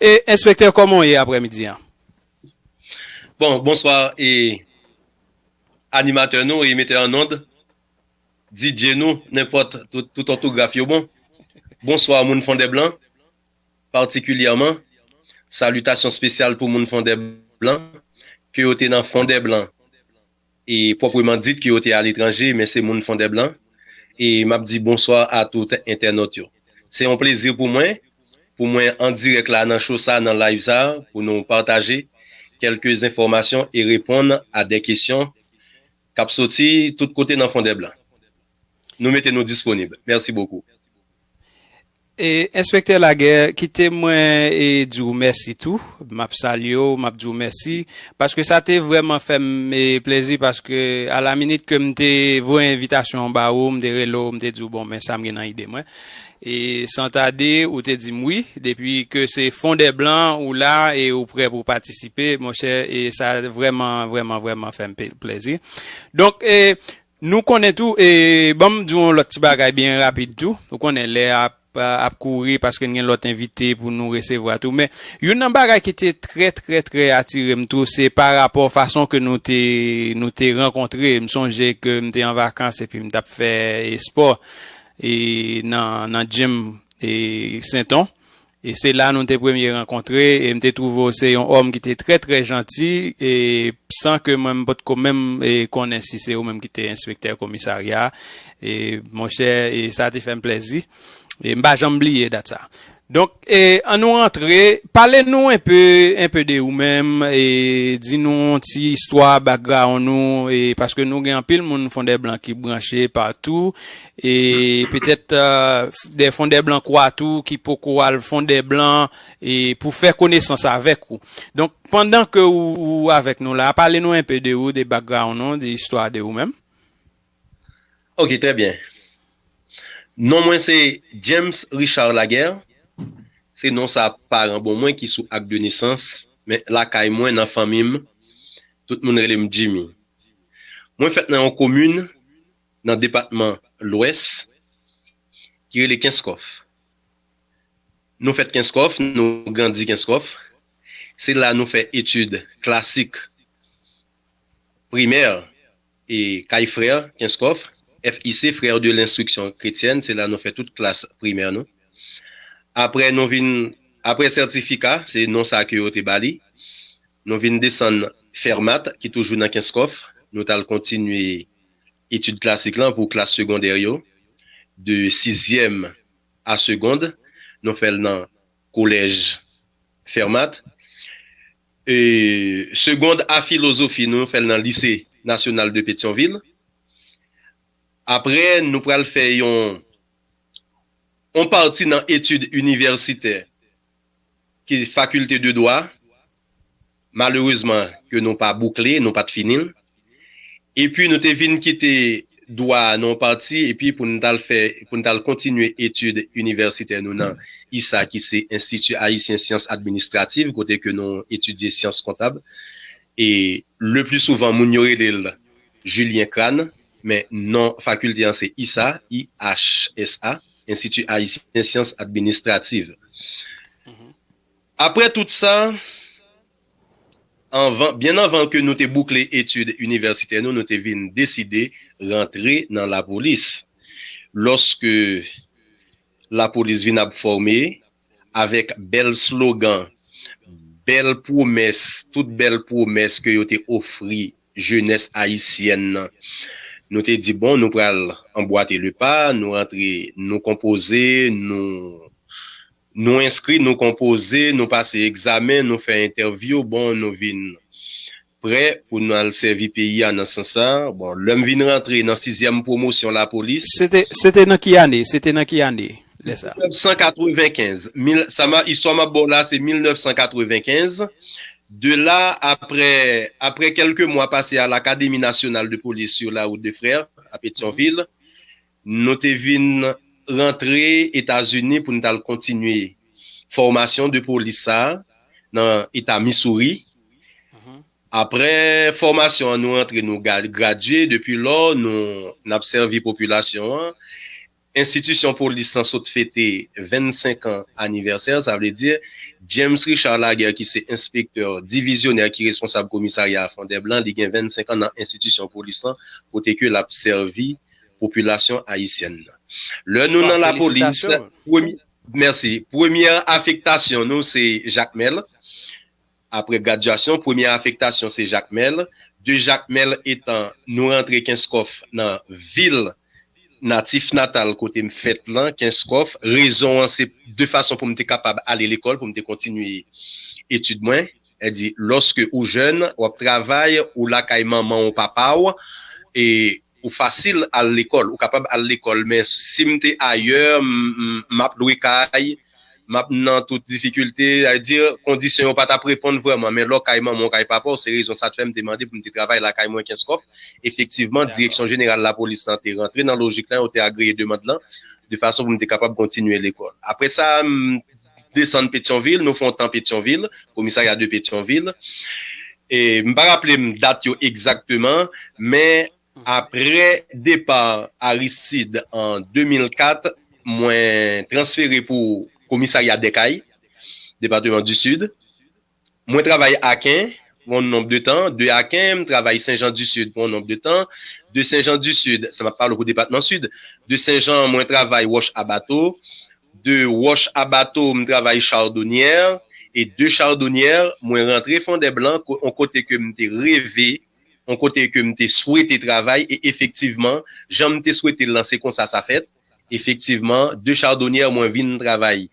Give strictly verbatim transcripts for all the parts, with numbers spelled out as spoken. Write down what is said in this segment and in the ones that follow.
E, enspektè, kòman w ye aprèmidi an? Bon, bonswa, e, animatè nou e metè an ond, D J nou, nenpòt, tout, tout òtograf yo bon. Bonswa, moun Fondèblan, patikilyèman. Salitasyon espesyal pou moun Fondèblan, ke yo te nan Fondèblan, e pwòpman dit ke yo te aletranje, men se moun Fondèblan. E m ap di bonswa a tout entènòt yo. Se yon plezi pou mwen, pou mwen an dirèk la nan show sa, nan live sa, pou nou pataje kèlke enfòmasyon e reponn a de kesyon k ap soti tout kote nan Fondèblan. Nou mete nou disponib. Mèsi bokou. E, enspektè Laguerre, kite mwen, e, di w mèsi tou. M ap salye w, m ap di w mèsi. Paske sa te vrèman fè m, e, plezi, paske alaminit ke m te voye envitasyon an ba ou, m te rele w, m te di w, bon, men sa m gen nan ide mwen. E san tade, ou te di m wi, depi ke se Fondèblan ou la e ou prè pou patisipe, monchè, e sa vrèman, vrèman, vrèman fè m pe-, plezi. Donk, e, nou konnen tou, e, ban m di w yon lòt ti bagay byen rapid tou. Ou konnen lè ap, ap kouri paske n gen lòt envite pou nou resevwa tou. Men, youn nan bagay ki te trè, trè, trè atire m tou, se pa rapò fason ke nou te, nou te rankontre. M sonje ke m te an vakans epi m t ap fè, e, espò, e, nan, nan gym, e, Senton. E se la nou te premye rankontre, e m te twouve w se yon òm ki te trè, trè janti, e san ke mwen m potko menm, e, konnen si se ou menm ki te enspektè komisarya a. E, monchè, e sa te fè m plezi. E m pa janm bliye dat sa. Donk, e, ann nou rantre, pale nou enpe, enpe de ou menm, e di nou yon ti istwa, background ou, e paske nou gen anpil moun Fondèblan ki branche patou, e petèt, e, de Fondèblan Kwa tou ki poko al Fondèblan, e pou fè konesans avèk ou. Donk, pandan ke ou, ou avèk nou la, pale nou enpe de ou, de background ou, de istwa de ou menm. Ok, trè byen. Non mwen se James Richard Laguerre. Se non sa paran ban mwen ki sou ak de nesans, men lakay mwen, nan fanmi m, tout moun rele m Jimmy. Mwen fèt nan yon komin nan depatman Lwès ki rele Kenskòf. Nou fèt Kenskòf, nou grandi Kenskòf. Se la nou fè etid klasik primè e kay frè Kenskòf, F I C, Frères de l'Instruction Chrétienne, se la nou fè tout klas primè nou. Apre nou vin, apre sètifika, se non sa ke yo te ba li, nou vin desann Fermat, ki toujou nan Kenskòf. Nou t al kontinye etid klasik lan pou klas segondè yo, de sizyèm a segond, nou fè l nan kolèj Fermat. E segond a filozofi, nou fè l nan Lise Nasyonal de Petyonvil. Apre, nou pral fè yon, yon pati nan etid inivèsitè, ki Faculté de Droit. Malerezman, ke nou pa boukle, nou pa t fini l. Epi nou te vin kite dwa a nan yon pati, epi pou n t al fè, pou n t al kontinye etid inivèsitè nou nan I S A, ki se Institut Haïtien Sciences Administratives, kote ke nou etidye syans kontab. E le pli souvan, moun yo rele l Julien Crane, men non fakilte an se I S A, I H S A, Institut Haïtien Sciences Administratives. Apre tout sa, anvan, byen anvan ke nou te boukle etid inivèsitè nou, nou te vin deside rantre nan lapolis. Lòske lapolis vin ap fòme, avèk bèl slogan, bèl pwomès, tout bèl pwomès ke yo te ofri jenès ayisyèn nan. Nou te di, bon, nou pral anbwate le pa, nou rantre, nou konpoze, nou, nou enskri, nou konpoze, nou pase egzamen, nou fè entèvyou, bon, nou vin prè pou n al sèvi peyi a nan sans sa. Bon, lè m vin rantre nan sizyèm pwomosyon lapolis. Se te, se te nan ki ane? Se te nan ki ane, lè sa? Mil nèf san katrevenkenz. Mil, sa ma, istwa m ap ba w la, se mil nèf san katrevenkenz. De la, apre, apre kèlke mwa pase a l'Académie Nationale de Police sur la route de Frères, a Petyonvil, nou te vin rantre Etazini pou n t al kontinye fòmasyon de polis sa a nan eta Missouri. Apre fòmasyon an, nou rantre, nou ga-, gradye. Depi lò, nou, n ap sèvi popilasyon an. Enstitisyon polis lan sot fete vennsenk an anivèsè, sa vle di, James Richard Laguerre, ki se enspektè divizyonè ki responsab komisarya a Fondèblan, li gen vennsenk an nan enstitisyon polis lan, kote ke l ap sèvi popilasyon ayisyèn nan. Lè nou nan lapolis, premye, mèsi. Premyè afektasyon nou se Jakmèl. Apre gradyasyon, premyè afektasyon se Jakmèl. De Jakmèl etan nou rantre Kenskòf nan vil natif natal kote m fèt lan, Kenskòf. Rezon an se de fason pou m te kapab ale lekòl, pou m te kontinye etid mwen. Èdi, lòske ou jèn, w ap travay, ou lakay manman w, papa w, e ou fasil al lekòl, ou kapab al lekòl, men si m te ayè, m, m, m ap lwe kay, m ap nan tout difikilte, sa vle di, kondisyon yo pa t ap reponn vrèman, men lè w kay manman w, kay papa w, se rezon sa t fè m te mande pou m te travay lakay mwen Kenskòf. Efektivman, direksyon jeneral lapolis lan te rantre nan lojik lan, yo te agreye demann lan, de fason pou m te kapab kontinye lekòl. Apre sa, m desann Petyonvil, nou fè yon tan Petyonvil, komisarya de Petyonvil. E, m pa raple m dat yo egzakteman, men apre depa Aristide an de mil kat, mwen transfere pou komisarya Dèkay, depatman di Sid. Mwen travay Aken, yon nonb de tan, de Aken, m travay Senjan di Sid pou yon nonb de tan, de Senjan di Sid, sa m ap pale w pou depatman Sid, de Senjan, mwen travay Wòch a Bato, de Wòch a Bato, m travay Chardonnière, e de Chardonnière, mwen rantre Fondèblan, ko-, yon kote ke m te reve, yon kote ke m te swete travay, e efektivman, jan m te swete l lan, se konsa sa fèt. Efektivman, de Chardonnière, mwen vin travay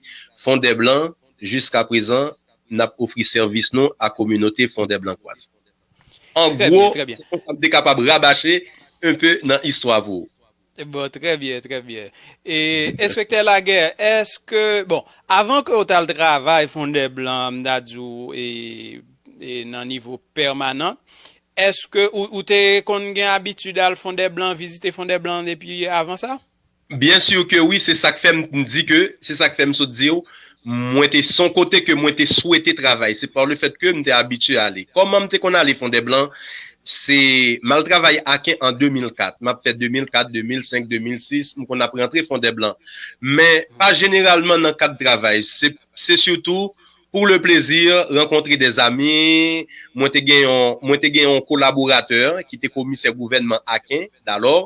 Fondèblan, jiska prezan, n ap ofri sèvis nou a kominote Fondèblan Kwaz. An gwo, se konsa m te kapab rabache enpe nan istwa pou ou. Bon, trè byen, trè byen. E, enspektè Laguerre, èske, bon, avan ke w t al travay Fondèblan, m ta di w, e, e nan nivo pèmanan, èske ou, ou te konn gen abitid al Fondèblan, vizite Fondèblan depi avan sa? Byen si ke wi, se sa k fè m di ke, se sa k fè m sot di w, mwen te, se yon kote ke mwen te swete travay. Se pa le fèt ke m te abitye ale. Kòman m te konn ale Fondèblan? Se, m al travay Aken an de mil kat. M ap fè de mil kat, de mil senk, de mil sis, m konn ap rantre Fondèblan. Men pa jeneralman nan kad travay. Se, se sitou pour le plaisir, rankontre dè zami. Mwen te gen yon, mwen te gen yon kolaboratè ki te komisè gouvènman Aken, dalò,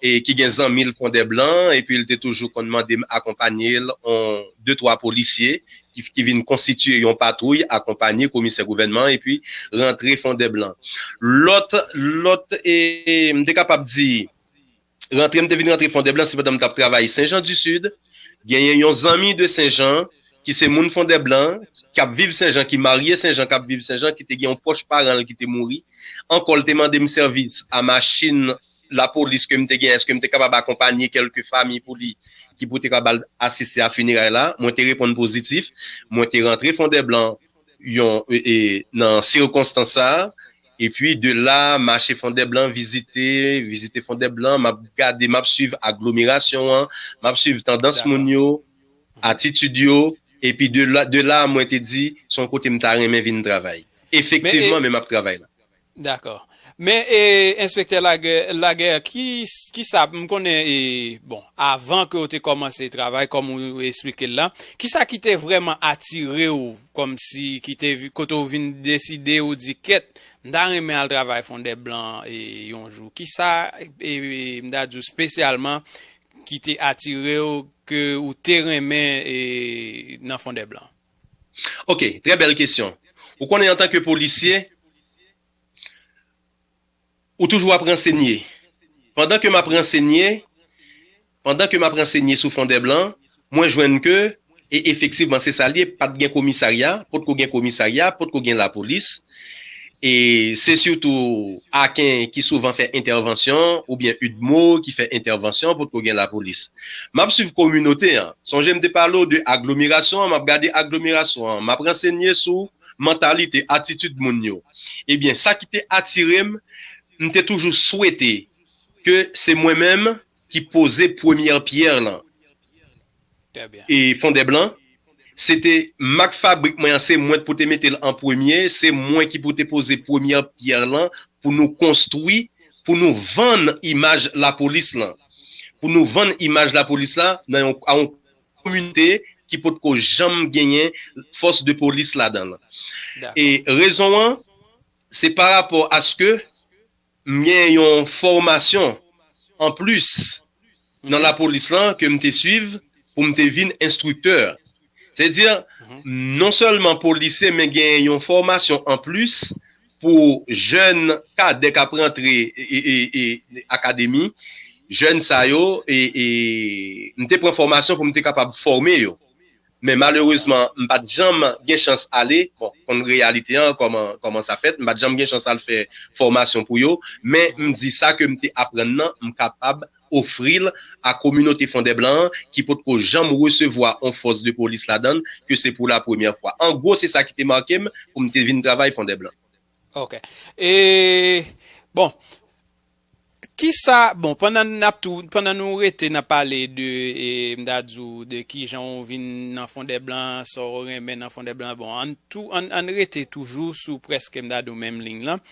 e ki gen zanmi l Fondèblan, epi l te toujou konn mande m akonpanye l, on, de, twa polisye ki, ki vin konstitye yon patwouy, akonpanye komisè gouvènman, epi rantre Fondèblan. Lòt, lòt, e, m te kapab di, rantre, m te vin rantre Fondèblan, se pandan m t ap travay Senjan di Sid, genyen yon zanmi de Senjan, ki se moun Fondèblan, k ap viv Senjan, ki marye Senjan, k ap viv Senjan, ki te gen yon pwòch paran l ki te mouri. Ankò, l te mande m sèvis a machin lapolis ke m te gen, èske m te kapab akonpanye kèlke fanmi pou li, ki pou te kapab al asiste a fineray la. Mwen te reponn pozitif. Mwen te rantre Fondèblan yon, e, e, nan sikonstans sa a. Epi de la, mache Fondèblan, vizite, vizite Fondèblan, m ap gade, m ap swiv aglomerasyon an, m ap swiv tandans moun yo, atitid yo, epi de la, de la, mwen te di, se yon kote m ta renmen vin travay. Efektivman, men m ap travay la. Dakò. Men, e, enspektè Laguerre, Laguerre, ki, ki sa, m konnen, e, bon, avan ke w te kòmanse travay, kòm ou eksplike l la, ki sa ki te vrèman atire w, kòmsi, ki te, kote w vin deside, ou di, kèt, m ta renmen al travay Fondèblan, e, yon jou. Ki sa, e, e, m ta di w, espesyalman, ki te atire w, ke ou te renmen, e, nan Fondèblan? Ok, trè bèl kesyon. Ou konnen, antanke polisye, ou toujou ap ransenye. Pandan ke m ap ransenye, pandan ke m ap ransenye sou Fondèblan, mwen jwenn ke, e efektivman se sa l ye, pa t gen komisarya, potko gen komisarya, potko gen lapolis. E se sitou Aken ki souvan fè entèvansyon, oubyen UDMO ki fè entèvansyon, potko gen lapolis. M ap swiv kominote an. Sonje m te pale w de aglomerasyon an, m ap gade aglomerasyon an, m ap ransenye sou mantalite, atitid moun yo. Ebyen, sa ki te atire m, m te toujou swete ke se mwen menm ki poze premyè pyè lan. Trè byen. E Fondèblan, se te mak fabrik mwen an, se mwen pou te mete l an premye, se mwen ki pou te poze premyè pyè lan pou nou konstwi, pou nou vann imaj lapolis lan. Pou nou vann imaj lapolis la nan yon, a yon kominote ki potko janm genyen fòs de polis ladan l. E rezon an, se pa rapò aske m gen yon fòmasyon anplis nan lapolis lan ke m te swiv pou m te vin enstriktè. Sètadi, non sèlman polisye, men gen yon fòmasyon anplis pou jèn kadè k ap rantre e, e, e, e, akademi, jèn sa yo, e, e, m te pran fòmasyon pou m te kapab fòme yo. Men malerezman, m pa t janm gen chans ale, bon, konn reyalite an, kòman, kòman sa fèt, m pa t janm gen chans al fè fòmasyon pou yo, men m di sa ke m te aprann nan, m kapab ofri l a kominote Fondèblan an, ki potko janm resevwa on fòs de polis ladan l, ke se pou la premyè fwa. An gwo, se sa ki te make m pou m te vin travay Fondèblan. Ok. E, bon, kisa, bon, pandan n ap tou, pandan nou rete n ap pale de, e, m ta di w, de kijan w vin nan Fondèblan, sa w renmen nan Fondèblan, bon, ann tou, ann, ann rete toujou sou prèske m ta di w menm liy lan.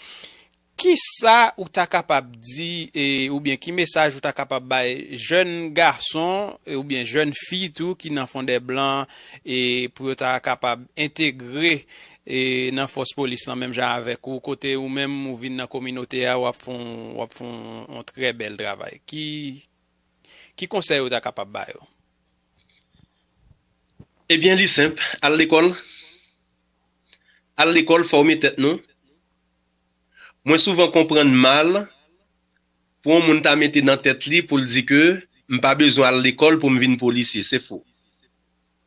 Kisa ou ta kapab di, e, oubyen ki mesaj ou ta kapab bay jèn gason, e, oubyen jèn fi tou ki nan Fondèblan, e, pou yo ta kapab entegre, e, nan fòs polis lan, menm jan avèk ou, kote ou menm ou vin nan kominote a, w ap fè on, w ap fè on, on trè bèl travay. Ki, ki konsèy ou ta kapab ba yo? Ebyen, li senp, al lekòl. Al lekòl, fòme tèt nou. Mwen souvan konprann mal pou yon moun ta mete nan tèt li pou l di ke m pa bezwen al lekòl pou m vin polisye. Se fo.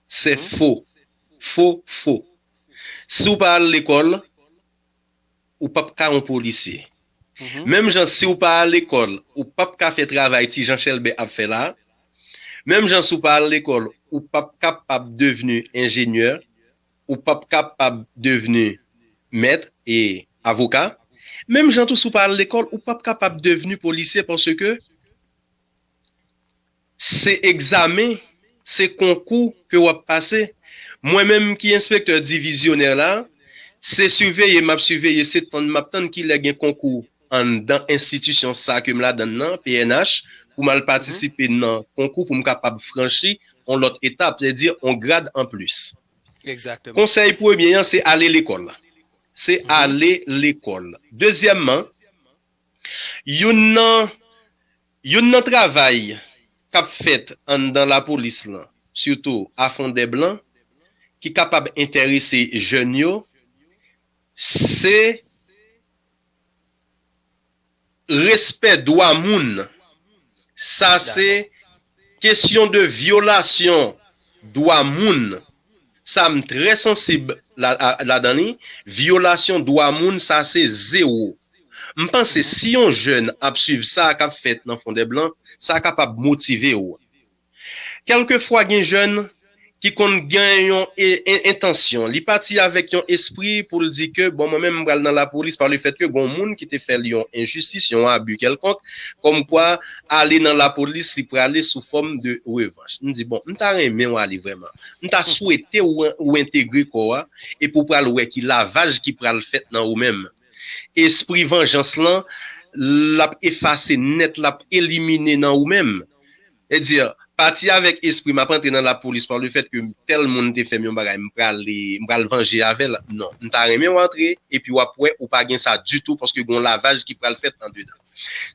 Se fo. Fo, fo. Si w pa al lekòl, ou p ap ka yon polisye. Menm jan si w pa al lekòl, ou p ap ka fè travay ti Jan Chèlbè ap fè la. Menm jan si w pa al lekòl, ou p ap kapab devni enjenyè, ou p ap kapab devni mèt e avoka. Menm jan tou, si w pa al lekòl, ou p ap kapab devni polisye paske se egzamen, se konkou ke w ap pase. Mwen menm ki enspektè divizyonè la, se siveye m ap siveye, se tann m ap tann kilè gen konkou anndan enstitisyon sa ke m ladann nan, P N H, pou m al patisipe nan konkou pou m kapab franchi on lòt etap, sètadi on grad anplis. Konsèy premye an, se ale lekòl. Se ale lekòl. Dezyèmman, youn nan, youn nan travay k ap fèt anndan lapolis lan, sitou a Fondèblan, ki kapab enterese jèn yo, se respè dwa moun. Sa se kesyon de vyolasyon dwa moun. Sa m trè sansib la, a, ladan li. Vyolasyon dwa moun, sa se zewo. M panse si yon jèn ap swiv sa k ap fèt nan Fondèblan, sa kapab motive w. Kèlkefwa gen jèn ki konn gen yon e, en, entansyon, li pati avèk yon espri pou l di ke, bon, mwen menm m pral nan lapolis pa le fèt ke gon moun ki te fè l yon enjistis, yon abi kèlkonk, kòmkwa ale nan lapolis li prale sou fòm de revanch. M di, bon, m ta renmen w ale vrèman. M ta swete w, w entegre kò a, epi w pral wè ki lavaj ki pral fèt nan ou menm. Espri vanjans lan, l ap efase nèt, l ap elimine nan ou menm. Sètadi, pati avèk espri m ap antre nan lapolis pa le fèt ke tèl moun te fè m yon bagay, m prale, m pral vanje avè l. Non, m ta renmen w antre, epi w ap wè ou pa gen sa ditou, paske gon lavaj ki pral fèt andedan.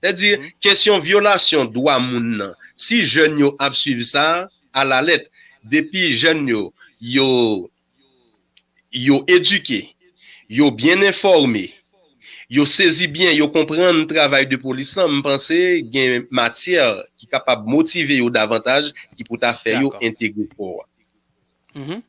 Sètadi, kesyon vyolasyon dwa moun nan, si jèn yo ap swiv sa, alalèt, depi jèn yo, yo, yo edike, yo byen enfòme, yo sezi byen, yo konprann travay de polis lan, m panse gen matyè ki kapab motive yo davantaj, ki pou ta fè yo entegre kò a.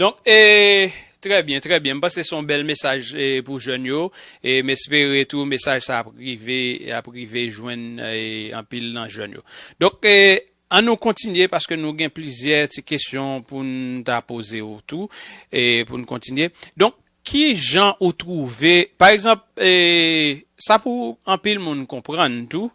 Donk, e, trè byen, trè byen. M panse se yon bèl mesaj e, pou jèn yo. E m espere tou mesaj sa ap rive, ap rive jwenn e, anpil nan jèn yo. Donk, e, ann nou kontinye paske nou gen plizyè ti kesyon pou n ta poze w tou. E, pou n kontinye. Donk, ki jan ou twouve, pa egzanp, e, sa pou anpil moun konprann tou,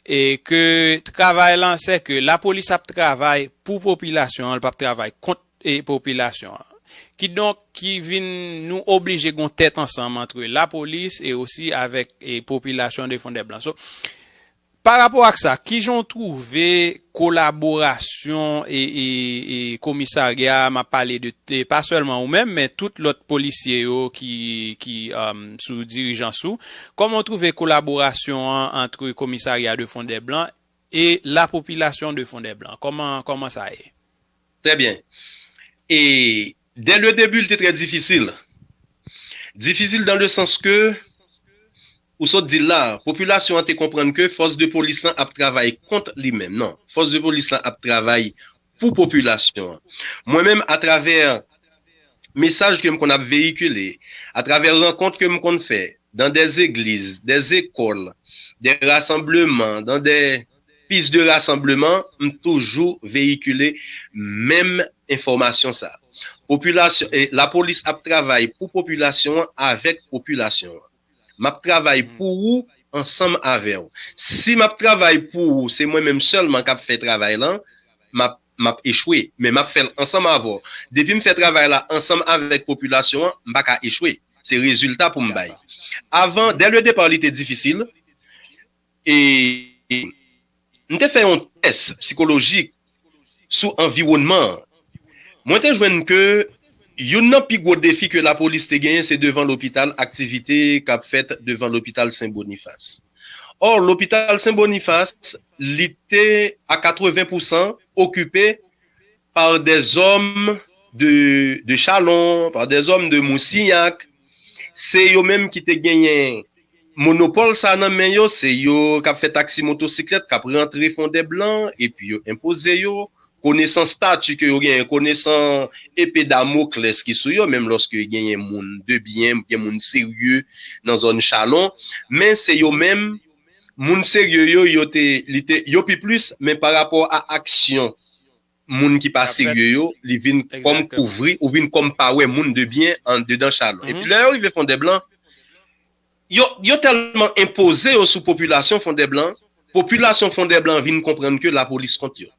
e ke travay lan, se ke lapolis ap travay pou popilasyon an, l p ap travay kont e popilasyon an. Kidonk, ki vin nou oblije gon tèt ansanm antre lapolis e osi avèk e popilasyon de Fondèblan. So, Pa rapò ak sa, kijan w twouve kolaborasyon e, e, e komisarya, m ap pale de, e pa sèlman ou menm, men tout lòt polisye yo ki, ki um, sou dirijans ou, kòman w twouve kolaborasyon an ant komisarya de Fondèblan e la popilasyon de Fondèblan? Kòman, kòman sa ye? Très bien. Et dès le début, il était très difficile. Difisil dans le sens que, ou sot di l la, popilasyon an te konprann ke fòs de polis lan ap travay kont li menm. Non, fòs de polis lan ap travay pou popilasyon an. Mwen menm, atravè mesaj ke m konn ap veyikile, atravè rankont ke m konn fè, dans des églises, des écoles, des rassemblements, dans des pistes de rassemblement, m toujou veyikile menm enfòmasyon sa. Popilasyon, e, lapolis ap travay pou popilasyon an, avèk popilasyon an. M ap travay pou ou, ansanm avè w. Si m ap travay pou ou, se mwen menm sèlman k ap fè travay lan, m ap, m ap echwe. Men m ap fè l ansanm avè w. Depi m fè travay la ansanm avèk popilasyon an, m pa ka echwe. Se rezilta pou m bay. Avan, dès le départ, li te difisil. E m te fè yon tès sikolojik sou anviwònman an. Mwen te jwenn ke youn nan pi gwo defi ke lapolis te genyen, se devan lopital, aktivite k ap fèt devan lopital Sen Bonifas. Ò, lopital Sen Bonifas, li te a katreven pousan okipe par des hommes de, de Chalon, par des hommes de Moussignac. Se yo menm ki te genyen monopòl sa nan men yo, se yo k ap fè taksi motosiklèt, k ap rantre Fondèblan, epi yo enpoze yo. Konesan stati ke yo genyen, konesan epe Damoklès ki sou yo, menm lòske genyen moun de byen, gen moun serye nan zòn Chalon, men se yo menm, moun serye yo, yo te, li te, yo pi plis, men pa rapò a aksyon moun ki pa serye yo, li vin kòm kouvri ou vin kòm pa wè moun de byen andedan Chalon. Epi lè yo rive Fondèblan, yo, yo tèlman enpoze yo sou popilasyon Fondèblan, popilasyon Fondèblan vin konprann ke lapolis kont yo.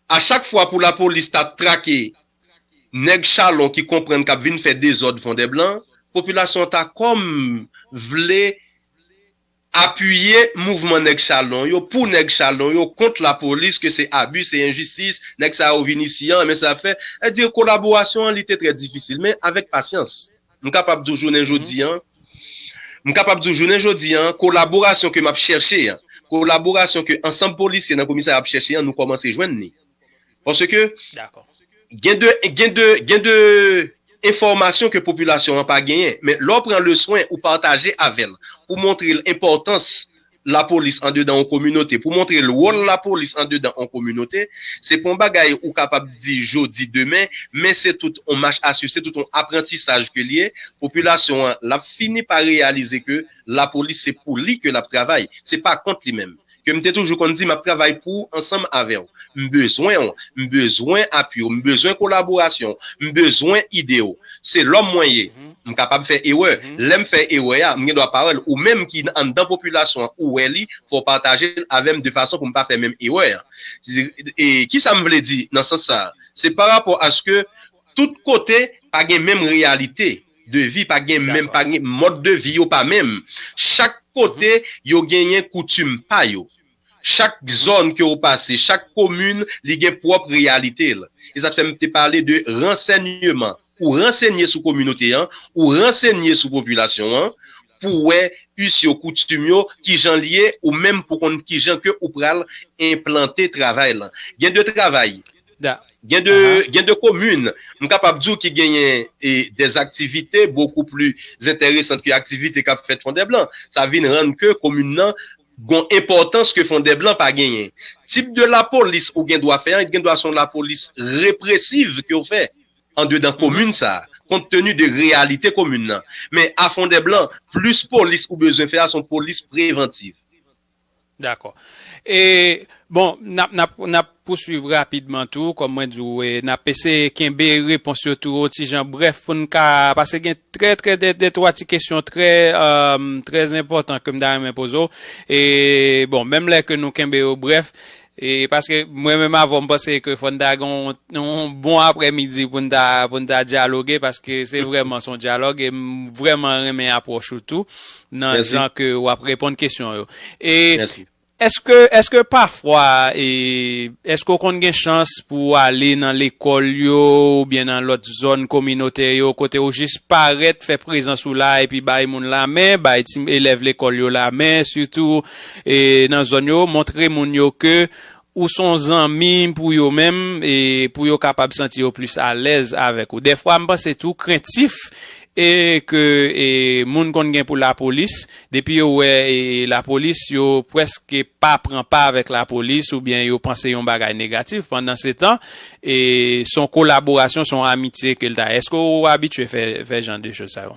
A chak fwa pou lapolis ta trake nèg Chalon ki konprann k ap vin fè dezòd Fondèblan, popilasyon an ta kòm vle apiye mouvman nèg Chalon yo, pou nèg Chalon yo, kont lapolis, ke se abi, se enjistis, nèg sa yo vin isi an, men sa fè. Sètadi kolaborasyon an, li te trè difisil, men avèk pasyans, m kapab di w jounen jodi an, m kapab di w jounen jodi an, kolaborasyon ke m ap chèche an, kolaborasyon ke ansanm polisye nan komisarya ap chèche an, nou kòmanse jwenn li. Paske gen de, gen de, gen de enfòmasyon ke popilasyon an pa genyen. Men lè w pran le swen ou pataje avè l pou montre l enpòtans lapolis andedan yon kominote, pou montre l wòl lapolis andedan yon kominote, se pa yon bagay ou kapab di jodi, demen, men se tout yon mach a swiv, se tout yon aprantisaj ke l ye. Popilasyon an, l ap fini pa reyalize ke lapolis se pou li ke l ap travay, se pa kont li menm. Ke m te toujou konn di, m ap travay pou ou ansanm avè w. M bezwen w, m bezwen apui w, m bezwen kolaborasyon w, m bezwen ide w. Se lòm mwen ye. M kapab fè erè. Lè m fè erè a, m gen dwa pa wè l. Ou menm ki anndan popilasyon an, ou wè li, fò w pataje l avè m de fason pou m pa fè menm erè a. E kisa m vle di nan sans sa a? Se pa rapò aske tout kote pa gen menm reyalite de vi, pa gen menm, pa gen mòd de vi yo pa menm. Chak kote yo genyen koutim pa yo. Chak zòn ke w pase, chak komin, li gen pwòp reyalite l. E sa k fè m te pale de ransèyman. Ou ransenye sou kominote an, ou ransenye sou popilasyon an, pou wè us yo, koutim yo, kijan l ye, ou menm pou konn kijan ke ou pral enplante travay lan. Gen de travay, gen de, gen de komin, m kapab di w ki genyen e, des activités beaucoup plus intéressantes ke aktivite k ap fèt Fondèblan. Sa vin rann ke komin nan gon enpòtans ke Fondèblan pa genyen. Tip de lapolis ou gen dwa fè an, gen dwa se yon lapolis represiv ke w fè andedan komin sa a, kont teni de reyalite komin nan. Men a Fondèblan, plis polis ou bezwen fè a, se yon polis prevantiv. Dakò. E, bon, n ap, n ap, n ap pouswiv rapidman tou, kòm mwen di w, e, n ap eseye kenbe repons yo tou yon ti jan brèf pou n ka, paske gen trè, trè, de, de twa ti kesyon trè, um, trè enpòtan ke m ta renmen poze w. E, bon, menm lè ke nou kenbe yo brèf, E paske mwen menm avè w, m panse ke fò n ta gen yon, yon bon aprèmidi pou n ta, pou n ta dyaloge, paske se vrèman se yon dyalòg, e m vrèman renmen apwòch ou tou, nan jan ke w ap reponn kesyon yo. E èske, èske pafwa, e, èske w konn gen chans pou w ale nan lekòl yo, oubyen nan lòt zòn kominotè yo, kote w jis parèt, fè prezans ou la, epi bay moun lamen, bay ti elèv lekòl yo lamen, sitou, e, nan zòn yo, montre moun yo ke ou se yon zanmi pou yo menm, e pou yo kapab santi yo plis alèz avèk ou. Dèfwa, m panse tou krentif e ke, e, moun konn gen pou lapolis, depi yo wè, e, lapolis, yo prèske pa pran pa avèk lapolis oubyen yo panse yon bagay negatif. Pandansetan, e, se yon kolaborasyon, se yon amitye ke l ta. Èske w abitye fè, fè jan de choz sa yo?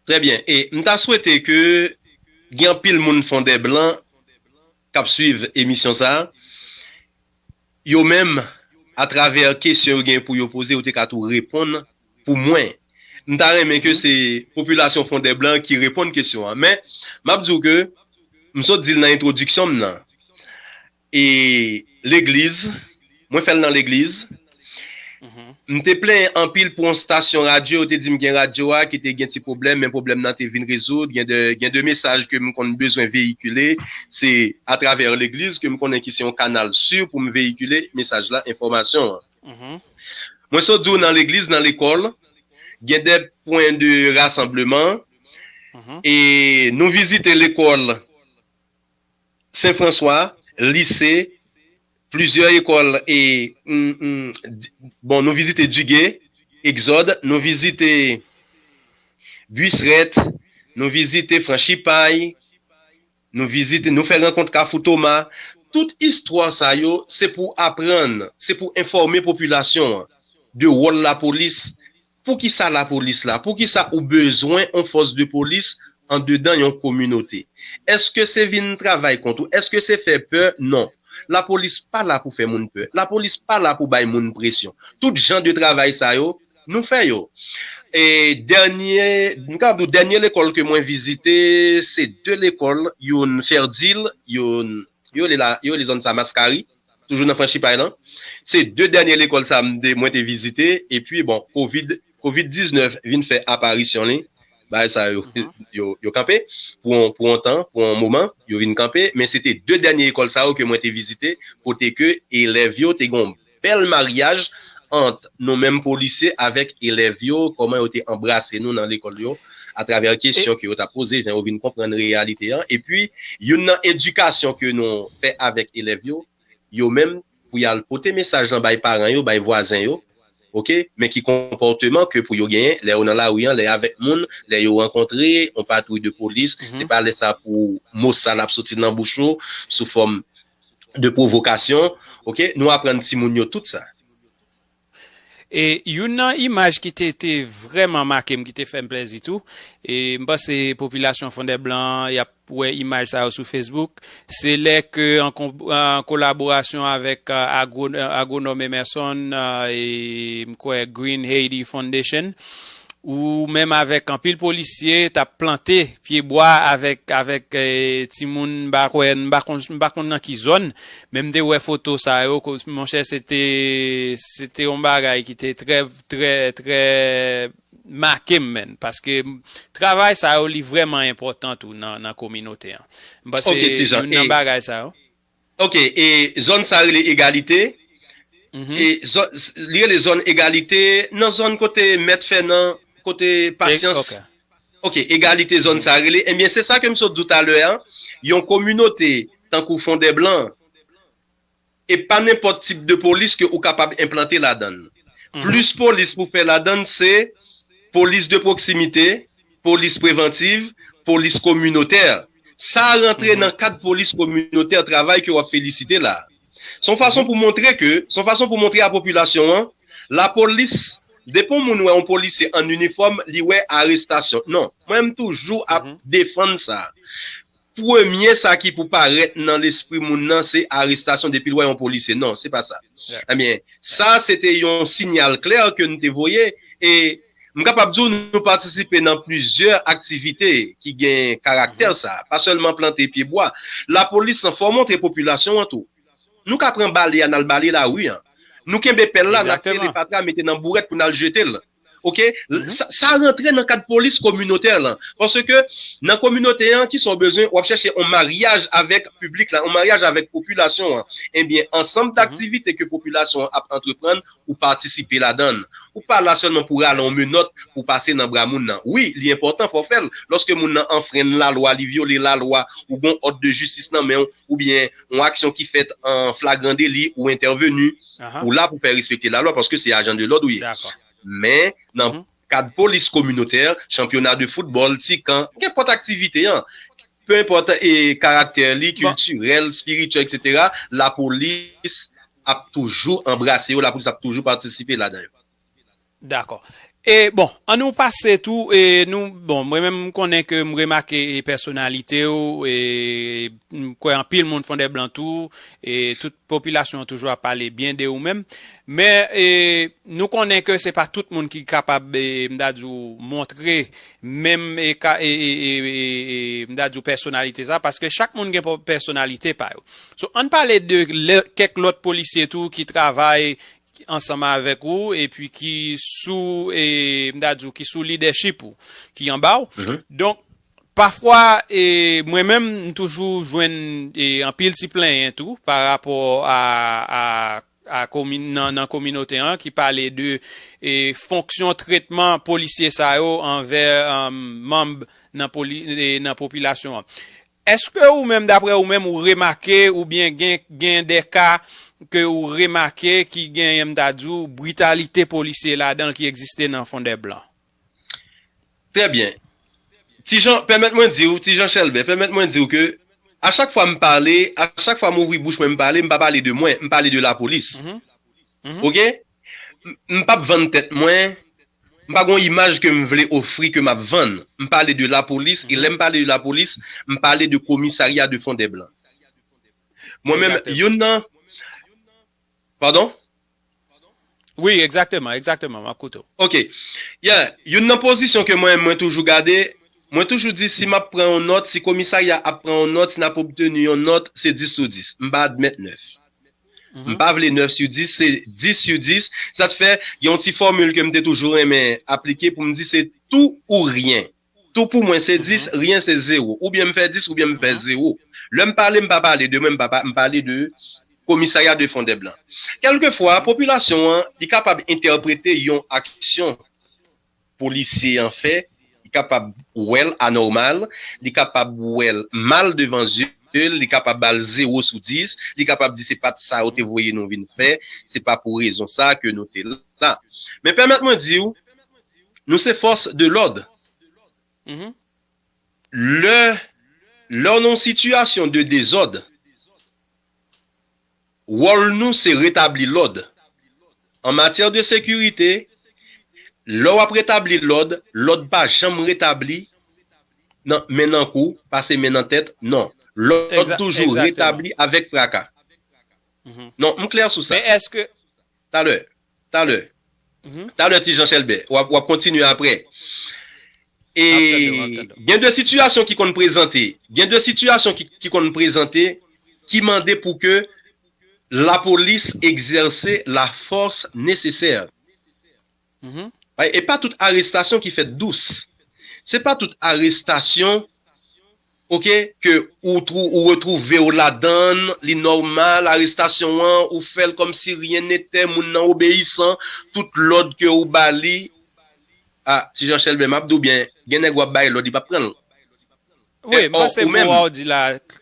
Trè byen. E m ta swete ke gen anpil moun Fondèblan k ap swiv emisyon sa a, yo menm, atravè kesyon yo gen pou yo poze, yo te ka tou reponn pou mwen. M ta renmen ke se popilasyon Fondèblan ki reponn kesyon an. Men, m ap di w ke, m sot di l nan entwodiksyon m nan. E legliz, mwen fè l nan legliz. M te plenyen anpil pou yon stasyon radyo, yo te di m gen radyo a ki te gen ti pwoblèm, men pwoblèm nan te vin rezoud. Gen de, gen de mesaj ke m konn bezwen veyikile, se atravè legliz ke m konnen ki se yon kanal si pou m veyikile mesaj la, enfòmasyon an. Mwen sot di w nan legliz, nan lekòl, gen de pwen de rasanbleman, e nou vizite lekòl Sen Franswa, lise, plizyè ekòl, e, mm, mm, di- bon, nou vizite Dugué, Egzòd, nou vizite Buisrèt, nou vizite Franchipay, nou vizite, nou fè rankont Kafou Toma. Tout istwa sa yo, se pou aprann, se pou enfòme popilasyon an de wòl lapolis. Poukisa lapolis la? Poukisa ou bezwen yon fòs de polis andedan yon kominote? Èske se vin travay kont ou? Èske se fè pè? Non. Lapolis pa la pou fè moun pè. Lapolis pa la pou bay moun presyon. Tout jan de travay sa yo, nou fè yo. E dènye, m kapab di w, dènye lekòl ke mwen vizite, se de lekòl, youn Fèdil, youn, yo rele la, yo rele zòn sa Maskari, toujou nan Franchipay lan. Se de dènye lekòl sa m te, mwen te vizite, epi bon, kovid, kovid diznèf vin fè aparisyon li, bagay sa yo, yo, yo kanpe pou yon, pou yon tan, pou yon moman, yo vin kanpe, men se te de dènye lekòl sa yo ke mwen te vizite, kote ke elèv yo te gen yon bèl maryaj ant nou menm polisye avèk elèv yo, kòman yo te anbrase nou nan lekòl yo, atravè kesyon ke yo t ap poze, jan yo vin konprann reyalite an. Epi, youn nan edikasyon ke nou fè avèk elèv yo, yo menm, pou y al pote mesaj lan bay paran yo, bay vwazen yo, oke, men ki konpòteman ke pou yo genyen, lè yo nan lari an, lè y avèk moun, lè yo rankontre yon patwouy de polis, se pa lè sa pou mo sal ap soti nan bouch ou, sou fòm de pwovokasyon, oke, nou aprann timoun yo tout sa. E youn nan imaj ki te, te vrèman make m, ki te fè m plèzi tou, e m panse popilasyon Fondèblan an, y ap wè imaj sa yo sou Facebook, se lè ke an kon-, an kolaborasyon avèk, a, agwo-, agwonòm Emerson, a, e m kwè Green Haiti Foundation, ou menm avèk anpil polisye t ap plante pyebwa avèk, avèk, e, timoun, m pa kwè, m pa konn, m pa konn nan ki zòn, men m te wè foto sa yo, ko-, monchè, se te, se te yon bagay ki te trè, trè, trè make m, menn, paske travay sa yo, li vrèman enpòtan tou nan, nan kominote an. M panse youn nan bagay sa yo. Ok, e zòn sa rele Egalite. E zòn, li rele zòn Egalite, nan zòn kote Mèt Fènan, kote Pasyans. Ok, Egalite, zòn sa rele. Ebyen, se sa ke m sot di w talè a. Yon kominote tankou Fondèblan, e pa nenpòt tip de polis ke ou kapab enplante ladan l. Plis polis pou fè ladan l, se polis de pwoksimite, polis prevantiv, polis kominotè. Sa rantre nan kad polis kominotè, travay ke w ap felisite la. Se yon fason pou montre ke, se yon fason pou montre a popilasyon an, lapolis, depi yon moun wè yon polisye an inifòm, li wè arestasyon. Non, mwen m toujou ap defann sa. Premye sa ki pou parèt nan lespri moun nan, se arestasyon depi l wè yon polisye. Non, se pa sa. Ebyen, sa se te yon siyal klè ke n te voye, e m kapab di w nou patisipe nan plizyè aktivite ki gen karaktè sa, pa sèlman plante pyebwa. Lapolis lan fò montre popilasyon an tou. Nou ka pran bale a, n al bale lari an. Nou kenbe pèl la, n ap pele fatra, mete nan bourèt pou n al jete l. Oke? Sa, sa rantre nan kad polis kominotè lan. Paske nan kominote an, kisa w bezwen, w ap chèche yon maryaj avèk piblik la, yon maryaj avèk popilasyon an. Ebyen, ansanm daktivite ke popilasyon an ap antreprann, ou patisipe ladan l. Ou pa la sèlman pou rale yon menòt pou pase nan bra moun nan. Wi, li enpòtan, fò w fè l. Lòske moun nan anfrenn lalwa, li vyole lalwa, ou gen yon òd de jistis nan men w, oubyen yon aksyon ki fèt an flagran deli, ou entèveni, ou la pou fè respekte lalwa, paske se ajan de lòd ou ye. Men, nan kad polis kominotè, chanpyona de foutbòl, ti kan, kenpòt aktivite an, pe enpòt e karaktè li, kiltirèl, espirityèl, etsetera, lapolis ap toujou anbrase yo, lapolis ap toujou patisipe ladan yo. Dakò. E bon, ann nou pase tou, e nou, bon, mwen menm m konnen ke m remake e pèsonalite w, e m kwè anpil moun Fondèblan tou, e tout popilasyon an toujou ap pale byen de ou menm. Men, e, nou konnen ke se pa tout moun ki kapab, e, m ta di w, montre menm, e, ka, e, e, e, e, e, m ta di w, pèsonalite sa, paske chak moun gen pèsonalite pa yo. So, ann pale de kèk lòt polisye tou ki travay ansanm avèk ou, epi ki sou, e, m ta di w, ki sou lidèchip ou, ki anba w. Donk, pafwa, e, mwen menm, m toujou jwenn, e, anpil ti plenyen tou, pa rapò a, a, a komi, nan, nan kominote an, ki pale de, e, fonksyon tretman polisye sa yo anvè, e, manm nan, poli, e, nan popilasyon an. Èske ou menm, daprè ou menm, ou remake oubyen gen, gen de ka ke ou remake ki genyen, m ta di w, britalite polisye ladan l ki egziste nan Fondèblan? Trè byen. Ti Jan, pèmèt mwen di w, Ti Jan Chèlbè, pèmèt mwen di w ke a chak fwa m pale, a chak fwa m ouvri bouch mwen m pale, m pa pale de mwen, m pale de lapolis. Oke? M p ap vann tèt mwen, m pa gen yon imaj ke m vle ofri ke m ap vann. M pale de lapolis, e lè m pale de lapolis, m pale de komisarya de Fondèblan. Mwen menm, youn nan. Padon? Wi, egzakteman, egzakteman, m ap koute w. Oke. Yeah, youn nan pozisyon ke mwen, mwen toujou gade, mwen toujou di si m ap pran yon nòt, si komisarya ap pran yon nòt, si n ap obteni yon nòt, se dis sou dis. M pa admèt nèf. M pa vle nèf sou dis, se dis sou dis. Sa t fè, gen yon ti fòmil ke m te toujou renmen aplike pou m di se tou ou ryen. Tou pou mwen se dis, ryen se zewo. Oubyen m fè dis, oubyen m fè zewo. Lè m pale, m pa pale de mwen, m pa, m pale de komisarya de Fondèblan. Kèlkefwa, popilasyon an, li kapab entèprete yon aksyon polisye an fè, li kapab wè l anòmal, li kapab wè l mal devan zye l, li kapab ba l zewo sou dis, li kapab di se pa t sa yo te voye nou vin fè, se pa pou rezon sa ke nou te la. Men pèmèt mwen di w, nou se fòs de lòd. Lè, lè w nan yon sitiyasyon de dezòd, wòl nou se retabli lòd. An matyè de sekirite, lè w ap retabli lòd, lòd pa janm retabli nan men nan kou, pase men nan tèt, non. Lòd toujou retabli avèk fraka. Non, m klè sou sa. Men èske Talè, talè. Talè, Ti Jan Chèlbè, w ap, w ap kontinye apre. E gen de sitiyasyon ki konn prezante, gen de sitiyasyon ki, ki konn prezante, ki mande pou ke lapolis egzèse lafòs nesesè. E pa tout arestasyon ki fèt dous. Se pa tout arestasyon, oke, ke ou twou, ou retwouve w ladan l, li nòmal, arestasyon an, ou fè l kòmsi ryen netè, moun nan obeyisan, tout lòd ke ou ba li, a, Ti Jan Chèlbè, m ap di w byen, gen nèg w ap bay lòd, li p ap pran l. Wi, m panse mo a w di la,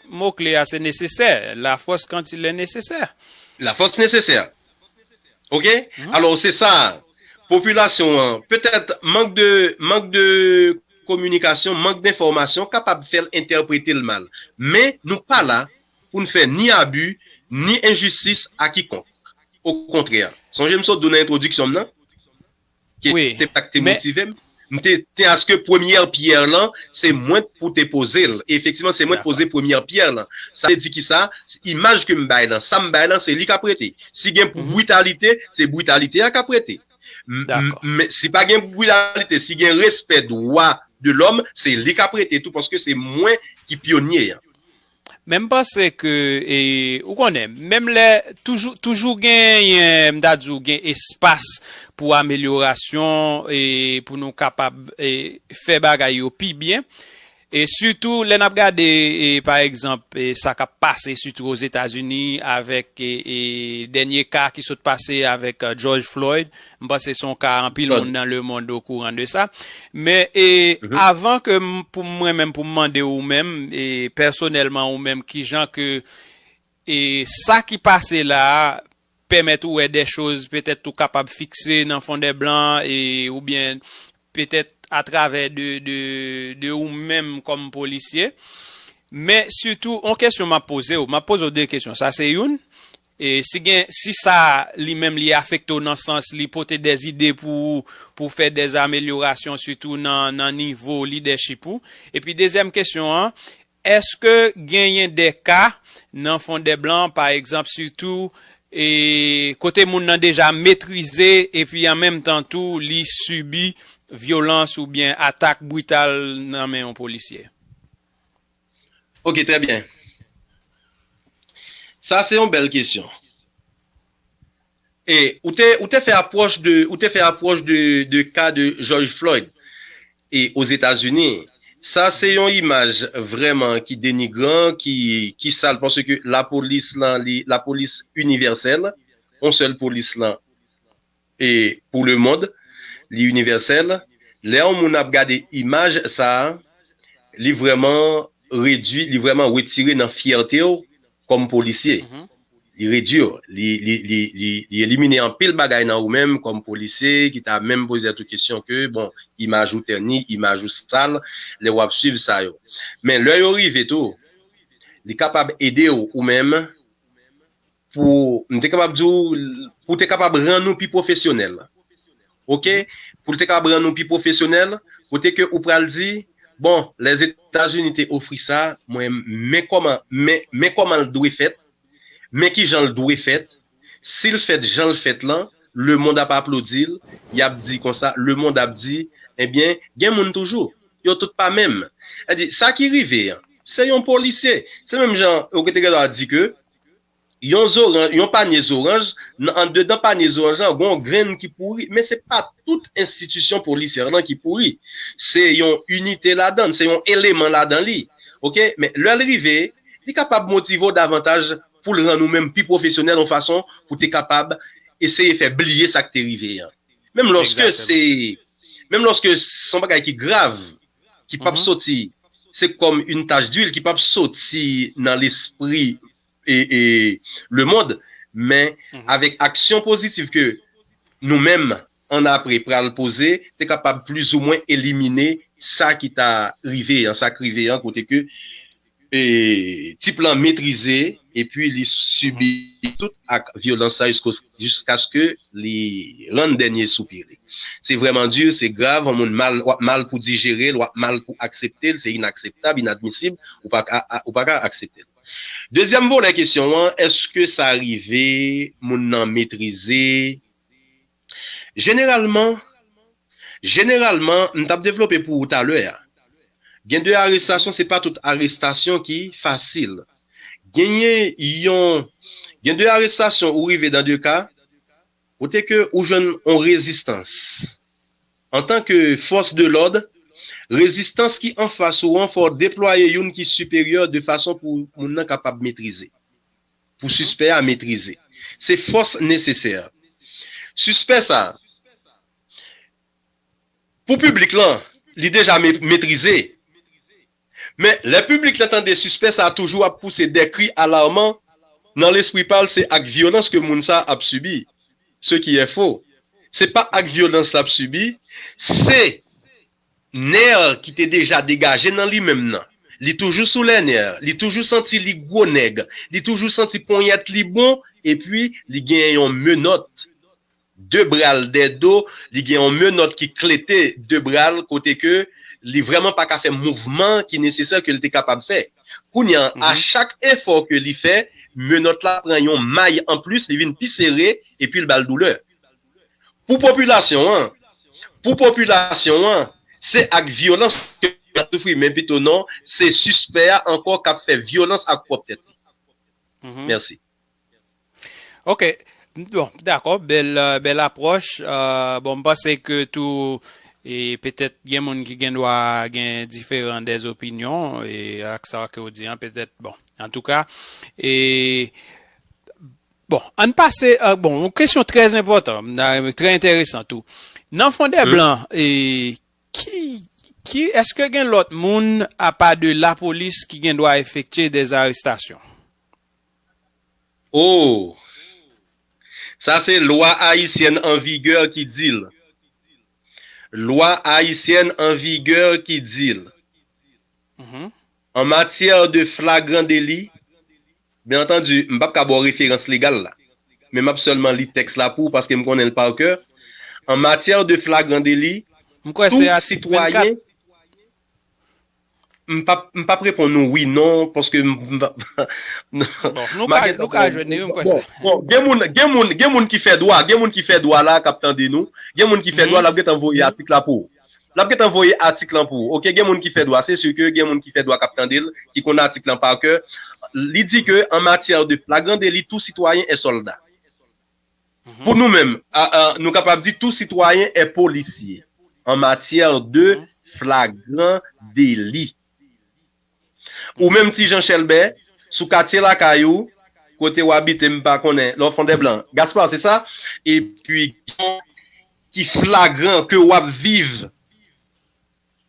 mo kle a se nesesè, la force quand il est nécessaire. La force nécessaire. Oke? Alò, se sa, popilasyon an, petèt, mank de, mank de kominikasyon, mank de enfòmasyon kapab fè l entèprete l mal. Men, nou pa la pou n fè ni abi, ni enjistis a kikonk. Okontrè. Sonje m sot di w nan entwodiksyon m nan, ke se sa k te motive m. M te tyen aske premyè pyè lan, se mwen pou te poze l. E efektivman, se mwen te poze premyè pyè lan. Sa vle di ki sa? Imaj ke m bay lan, sa m bay lan, se li k ap rete. Si gen britalite, se britalite a k ap rete. Men si pa gen britalite, si gen respè dwa de lòm, se li k ap rete tou, paske se mwen ki pyonye an. Men m panse ke, e, ou konnen, menm lè, toujou, toujou genyen, m ta di w, gen espas pou amelyorasyon e pou nou kapab, e, fè bagay yo pi byen. E sitou, lè n ap gade, e, pa egzanp, e, sa k ap pase, sitou Ozetazini, avèk, e, e, dènye ka ki sot pase avèk, e, George Floyd, m panse se yon ka anpil moun nan lemond okouran de sa. Men, e, avan ke m, pou mwen menm, pou m mande ou menm, e, pèsonèlman ou menm, kijan ke, e, sa ki pase la a pèmèt ou wè de choz, petèt ou kapab fikse nan fon dè blan, e, oubyen petèt atravè de, de, de ou menm kòm polisye. Men sitou, yon kesyon m ap poze w, m ap poze w de kesyon. Sa se youn. E si gen, si sa li menm li afekte w nan sans li pote de zide pou, pou fè de amelyorasyon, sitou nan, nan nivo lidèchip ou. Epi dezyèm kesyon an, èske genyen de ka nan fon dè blan, pa egzanp, sitou, e kote moun nan deja metrize, epi an menm tan tou, li sibi vyolans oubyen atak brital nan men yon polisye? Ok, trè byen. Sa se yon bèl kesyon. E ou te, ou te fè apwòch de, ou te fè apwòch de, de ka de George Floyd e Ozetazini. Sa se yon imaj vrèman ki denigran, ki, ki sal, paske lapolis lan, li, lapolis inivèsèl, yon sèl polis lan, e pou lemond, li inivèsèl. Lè yon moun ap gade imaj sa a, li vrèman redui, li vrèman retire nan fyète w kòm polisye. Li redui w, li, li, li, li, li elimine anpil bagay nan ou menm kòm polisye, ki ta menm poze tèt ou kesyon ke, bon, imaj ou tèni, imaj ou sal, lè w ap swiv sa yo. Men lè yo rive tou, li kapab ede w ou menm pou, m te kapab di w, pou te kapab rann ou pi pwofesyonèl. Ok? Pou l te kapab rann ou pi pwofesyonèl, kote ke ou pral di, bon, Lèzetazini te ofri sa, mwen, men kòman, men, men kòman l dwe fèt, men kijan l dwe fèt, si l fèt jan l fèt lan, lemonn ap aplodi l, y ap di konsa, lemonn ap di, ebyen, gen moun toujou, yo tout pa menm. Sa di, sa ki rive an, se yon polisye, se menm jan ou te gen dwa di ke, yon zoranj, yon panye zoranj, nan anndedan panye zoranj lan, gen yon grenn ki pouri, men se pa tout enstitisyon polisyè lan ki pouri. Se yon inite ladan l, se yon eleman ladan li. Ok? Men lè l rive, li kapab motive w davantaj pou l rann ou menm pi pwofesyonèl yon fason pou te kapab eseye fè bliye sa k te rive an. Menm lòske se, menm lòske se yon bagay ki grav, ki p ap soti, se kòm yon tach dwil ki p ap soti nan lespri e, e lemonn, men avèk aksyon pozitif ke nou menm annapre pral poze, te kapab plizoumwen elimine sa ki ta rive an, sa k rive an, kote ke e, tip lan metrize, epi li sibi tout ak vyolans sa jiskaske li rann dènye soupir li. Se vrèman di, se grav, yon moun mal, w ap mal pou dijere l, w ap mal pou aksepte l, se inakseptab, inadmisib, ou pa ka, ou pa ka aksepte l. Dezyèm volè kesyon an, èske sa rive moun nan metrize? Jeneralman, jeneralman, m t ap devlope pou ou talè a. Gen de arestasyon, se pa tout arestasyon ki fasil. Genyen yon, gen de arestasyon ou rive dan de ka, kote ke ou jwenn yon rezistans. Antanke fòs de lòd, rezistans ki anfas ou an fò w deplwaye youn ki siperyè de fason pou moun nan kapab metrize. Pou sispè a metrize. Se fòs nesesè. Sispè sa, pou piblik lan, li deja me, metrize. Men, lè piblik lan tande sispè sa toujou ap pouse de kri alaman, nan lespri pa l, se ak vyolans ke moun sa ap sibi. Ce qui est faux. Se pa ak vyolans l ap sibi, se nè ki te deja degaje nan li menm nan. Li toujou sou lè nè, li toujou santi li gwo nèg, li toujou santi ponyèt li bon, epi li gen yon menòt de bra l dèdo, li gen yon menòt ki klete de bra l, kote ke li vrèman pa ka fè mouvman ki nesesè ke l te kapab fè. Kounye a, a chak efò ke li fè, menòt la pran yon may anplis, li vin pi sere, epi l ba l doulè. Pou popilasyon an, pou popilasyon an, se ak vyolans ke l ap soufri, men pito non, se sispè a ankò k ap fè vyolans ak pwòp tèt li. Mèsi. Ok. Bon, dakò, bèl, euh, bèl apwòch. Euh, bon, m panse ke tou, e petèt gen moun ki gen dwa gen diferan dèzopinyon, e ak sa ke w di an, petèt, bon, antouka, e, bon, ann pase, euh, bon, yon kesyon trè enpòtan, trè enteresan tou. Nan Fondèblan, e, ki, ki, èske gen lòt moun apa de lapolis ki gen dwa efektye dèzarestasyon? Oh! Sa se lwa ayisyèn an vigè ki di l. Lwa ayisyèn an vigè ki di l. An matyè de flagran deli, byen antandi, m p ap ka ba w referans legal la, men m ap sèlman li tèks la pou ou paske m konnen l pa kè. An matyè de flagran deli, M kwè se tou atik sitwayen vennkat. M p ap, m p ap reponn ou wi, non, paske m, m, Bon, nou ka, nou ka jwenn li, wi, m kwè bon, sa. Bon, gen moun, gen moun, gen moun ki fè dwa, gen moun ki fè dwa la k ap tande nou, gen moun ki fè dwa, l ap gentan voye atik la pou ou. L ap gentan voye atik lan pou ou. Ok, gen moun ki fè dwa, se si ke gen moun ki fè dwa k ap tande l, ki konn atik lan pa kè. Li di ke an matyè de flagran deli, tout citoyen est soldat. Pou nou menm, a, a, nou kapab di tout citoyen est policier en matière de flagrant délit. Ou menm Ti Jan Chèlbè, sou katye lakay ou, kote w abite, m pa konnen, lè w Fondèblan, Gaspard, se sa? Epi, ki flagran ke w ap viv,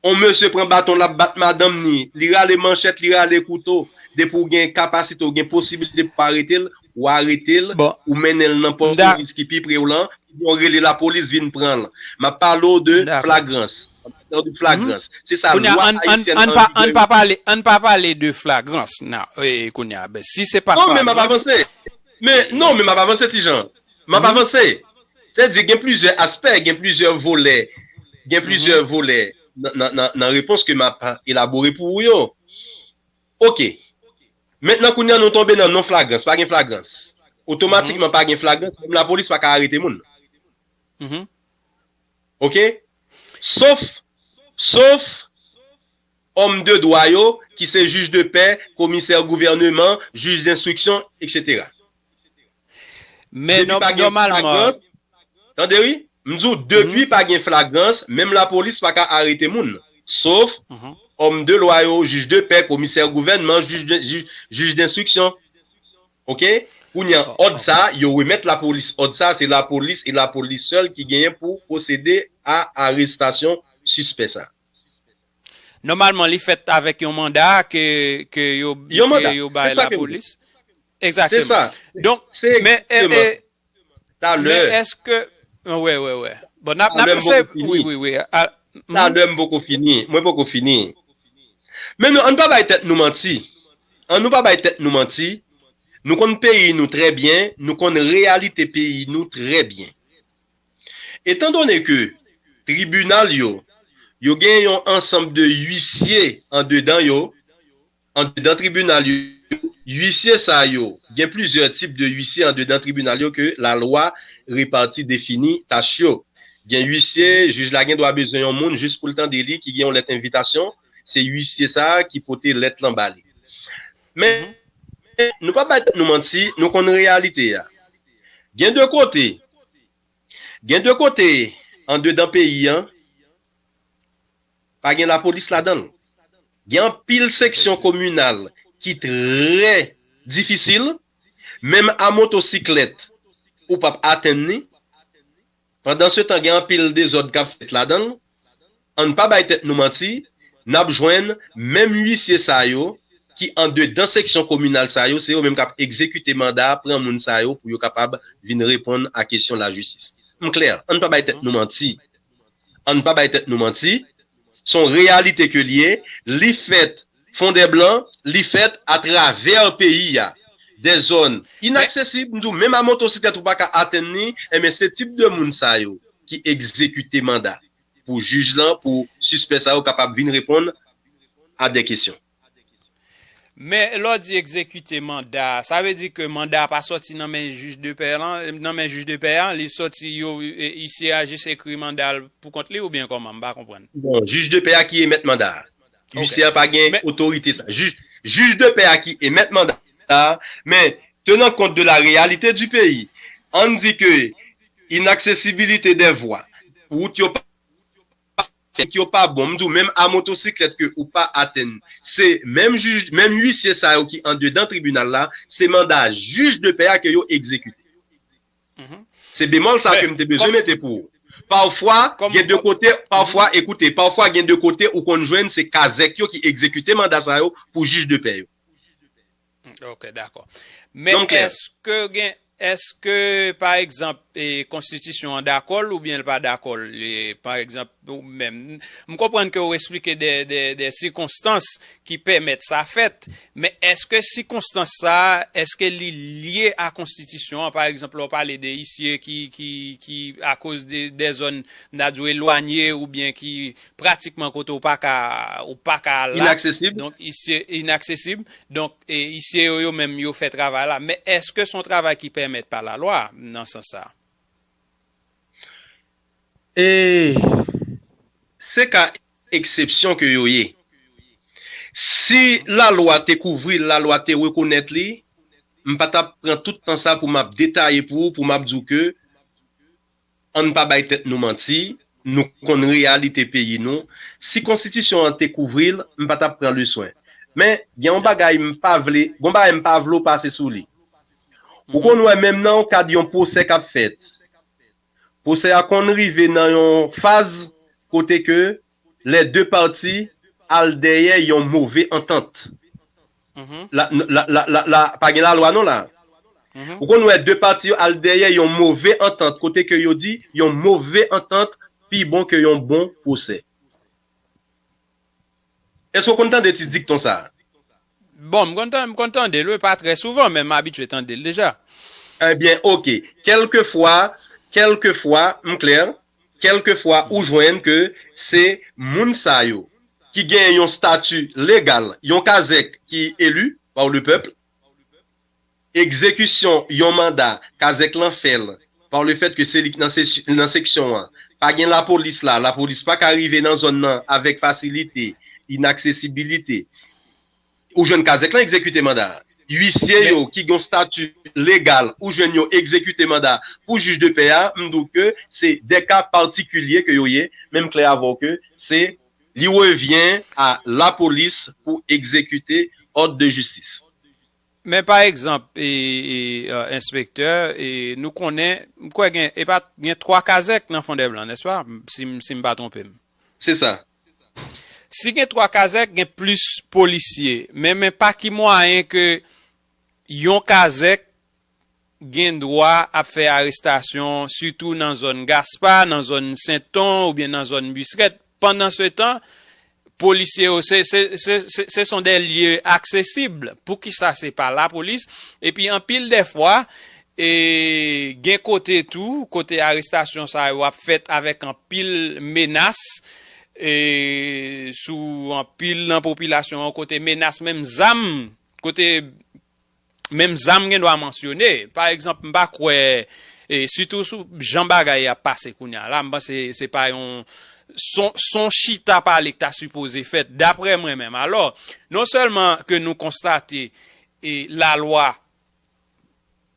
on mesye pran baton, l ap bat madanm ni, li rale manchèt, li rale kouto, depi w gen kapasite, w gen posibilite pou w arete l, w arete l, ou mennen l nan pòs polis ki pi pre w lan, ebyen w rele lapolis vin pran l. M ap pale w de flagrans. M ap pale w de flagrans. Se sa lwa ayisyèn an vigè. Ann pa pale, ann pa pale de flagrans. Nan, e, kounye a, ben, si se pa flagrans. Non, men m ap avanse. Men, non, men m ap avanse, Ti Jan. M ap avanse. Se di, gen plizyè aspè, gen plizyè volè, gen plizyè volè nan, nan, nan, nan repons ke m ap elabore pou ou yo. Ok. Mentnan, kounye a, nou tonbe nan non flagrans. Pa gen flagrans. Otomatikman, pa gen flagrans, menm lapolis pa ka arete moun. Ok? Sof, sof òm de dwa yo, ki se jij de pè, komisè gouvèneman, jij denstriksyon, etsetera. Men nòmalman. Tande wi, m di w, depi pa gen flagrans, menm lapolis pa ka arete moun. Sof òm de lwa yo, jij de pè, komisè gouvènman, jij, jij denstriksyon. Ok? Kounye a, òd sa, yo remèt lapolis òd sa, se lapolis e lapolis sèl ki genyen pou pwosede a arestasyon sispè sa. Nòmalman, li fèt avèk yon manda ke, ke yo, ke yo bay lapolis. Egzakteman. Donk, men, e, e, men èske, wè, wè, wè. Bon, n ap, n ap, se, wi, wi, wi. Talè m poko fini. Mwen poko fini. Men nou, ann pa bay tèt nou manti. Ann nou pa bay tèt nou manti. Nou konn peyi nou trè byen, nou konn reyalite peyi nou trè byen. Etandone ke tribinal yo, yo gen yon ansanm de huissier andedan yo, andedan tribinal yo, huissier sa yo, gen plizyè tip de huissier andedan tribinal yo ke lalwa repati defini tach yo. Gen huissier, jij la gen dwa bezwen yon moun jis pou l tande li, ki gen yon lèt envitasyon, se huissier sa a ki pote lèt lan ba li. Men, nou pa bay tèt nou manti, nou konn reyalite a. Gen de kote, gen de kote andedan peyi an, pa gen lapolis ladan l. Gen anpil seksyon kominal ki trè difisil, menm a motosiklèt, ou p ap atenn li. Pandansetan, gen anpil dezòd k ap fèt ladan l. Ann pa bay tèt nou manti, n ap jwenn menm huissier sa yo ki andedan seksyon kominal sa yo, se yo menm k ap egzekite manda, pran moun sa yo pou yo kapab vin reponn a kesyon lajistis. M klè, ann pa bay tèt nou manti. Ann pa bay tèt nou manti. Se yon reyalite ke l ye. Li fèt Fondèblan, li fèt atravè peyi a. Dè zòn inaksesib, m di w, menm a motosiklèt ou pa ka atenn li, enben se tip de moun sa yo ki egzekite manda pou jij lan, pou sispè sa yo kapab vin reponn a dè kesyon. Men lè w di egzekite manda, sa vle di ke manda a pa sòti nan men jij de pè lan, nan men jij de pè a, li sòti yo, huissier a jis ekri manda l pou kont li oubyen kòman? M pa konprann. Bon, jij de pè a ki emèt manda a. Huissier a pa gen otorite sa. Jij, jij de pè a ki emèt manda a, men tenant compte de la réalité du pays, ann di ke inaksesibilite dè vwa, wout yo pa, wout yo pa bon, m di w menm a motosiklèt ke ou pa atenn, se menm jij, menm huissier sa yo ki andedan tribinal la, se manda jij de pè a ke yo egzekite. Se bemòl sa ke m te bezwen mete pou ou. Pafwa, gen de kote, pafwa, ekoute, pafwa gen de kote ou konn jwenn se kazèk yo ki egzekite manda sa yo pou jij de pè yo. Ok, dakò. Men èske gen, èske, pa egzanp, e, konstitisyon an dakò l oubyen l pa dakò l? E, pa egzanp, ou menm, m konprann ke w esplike de, de, de sikonstans ki pèmèt sa fèt, men èske sikonstans sa a, èske li lye a konstitisyon an? Pa egzanp, lè w pale de isye ki, ki, ki akoz de, de zòn, m ta di w, elwanye oubyen ki pratikman kote w pa ka, ou pa ka al la. Inaksesib. Donk, isye inaksesib. Donk, e, isye yo, yo menm, yo fè travay la. Men èske se yon travay ki pèmèt pa lalwa nan sans sa a? E se ka eksepsyon ke yo ye. Si lalwa te kouvri l, lalwa te rekonèt li, m pa t ap pran tout tan sa pou m ap detaye pou ou, pou m ap di w ke ann pa bay tèt nou manti, nou konn reyalite peyi nou. Si konstitisyon an te kouvri l, m pa t ap pran leswen. Men, gen yon bagay m pa vle, gen yon bagay m pa vle w pase sou li. Ou konn wè menm nan yon kad yon pwosè k ap fèt. Pwosè a konn rive nan yon faz kote ke lè de pati al dèyè yon move antant. La, la, la, la, la, pa gen lalwa non la. Ou konn wè de pati yo al dèyè yon move antant kote ke yo di yon move antant pi bon ke yon bon pwosè. Èske w konn tande ti dikton sa a? Bon, m konn tande, m konn tande l, wi, pa trè souvan, men m abitye tande l deja. Ebyen, oke. Kèlkefwa, kèlkefwa, m klè, kèlkefwa ou jwenn ke se moun sa yo ki genyen yon stati legal, yon kazèk ki eli par le peuple, egzekisyon yon manda, kazèk lan fè l, pa le fèt ke se li k nan, nan seksyon an. Pa gen lapolis la, lapolis pa ka rive nan zòn nan avèk fasilite, inaksesibilite. Ou jwenn kazèk lan egzekite manda a. Huisye yo ki gen stati legal, ou jwenn yo egzekite manda pou jij de pè a, m di w ke se de ka patikilye ke yo ye, men m klè avè w ke se, li revyen a lapolis pou egzekite òd de jistis. Men pa egzanp, e, e, e, enspektè, e, nou konnen, m kwè gen, e pa, gen twa kazèk nan Fondèblan, nèspa? Si, si m pa twonpe m. Se sa. Si gen twa kazèk, gen plis polisye. Men, men pa ki mwayen ke yon kazèk gen dwa ap fè arestasyon, sitou nan zòn Gaspa, nan zòn Senton oubyen nan zòn Bisrèt. Pandansetan, polisye yo, se, se, se, se, se sont des lieux accessibles. Poukisa se pa lapolis? Epi anpil dè fwa, e, gen kote tou, kote arestasyon sa yo ap fèt avèk anpil menas, e, sou anpil nan popilasyon an, kote menas menm zam, kote menm zam gen dwa mansyone. Pa egzanp, m pa kwè, e, sitou sou jan bagay ap pase kounye a la, m panse se pa yon, se yon, se yon chita pale k ta sipoze fèt, daprè mwen menm. Alò, non sèlman ke nou konstate, e, lalwa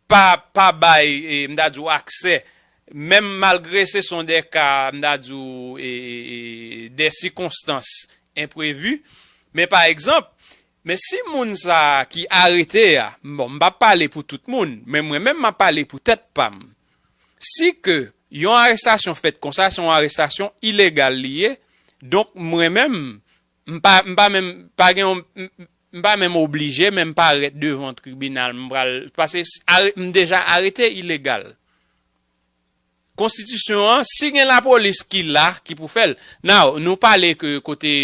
pa, pa bay, e, m ta di w, aksè, menm malgre se son de ka, m ta di w, e, e, e, de sikonstans enprevi, men pa egzanp, men si moun sa a ki arete a, bon, m p ap pale pou tout moun, men mwen menm m ap pale pou tèt pa m. Si ke yon arestasyon fèt konsa, se yon arestasyon ilegal li ye, donk mwen menm, m pa, m pa menm, pa gen yon, m, m pa menm oblije, men m parèt devan tribinal, m pral, paske s-, are-, m deja arete ilegal. Konstitisyon an, si gen lapolis ki la, ki pou fè l. Now, nou pale ke kote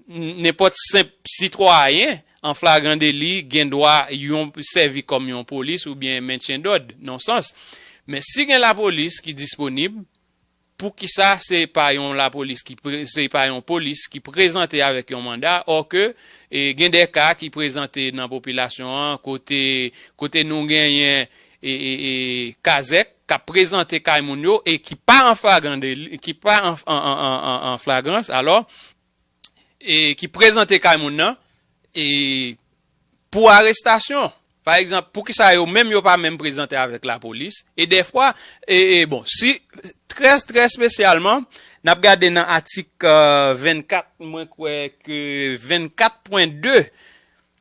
n-, nenpòt senp sitwayen an flagran deli gen dwa yon, sèvi kòm yon polis oubyen mentyen dòd, nan sans. Men si gen lapolis ki disponib, poukisa se pa yon lapolis ki pre-, se pa yon polis ki prezante avèk yon manda, òke, e, gen de ka ki prezante nan popilasyon an, kote, kote nou genyen, e, e, e, kazèk k ap prezante kay moun yo e ki pa an flagran deli, ki pa an, an, an, an, an, an flagrans, alò, e ki prezante kay moun nan, e pou arestasyon. Pa egzanp, poukisa yo menm yo pa menm prezante avèk lapolis? E dèfwa, e, e bon, si, trè, trè espesyalman, n ap gade nan atik, euh, vennkat, mwen kwè ke vennkat pwen de,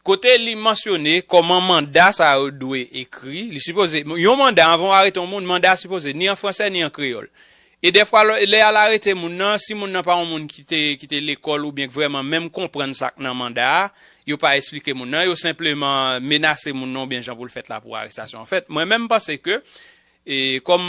kote li mansyone kòman manda sa yo dwe ekri. Li sipoze, yon manda, anvan w arete yon moun, manda a sipoze ni an fransè, ni an kreyòl. E dèfwa, lè, lè y al arete moun nan, si moun nan pa yon moun ki te, ki te lekòl oubyen ki vrèman menm konprann sa k nan manda a, yo pa esplike moun nan, yo senpleman menase moun nan oubyen jan pou l fèt la pou arestasyon an fèt. Mwen menm, m panse ke, e, kòm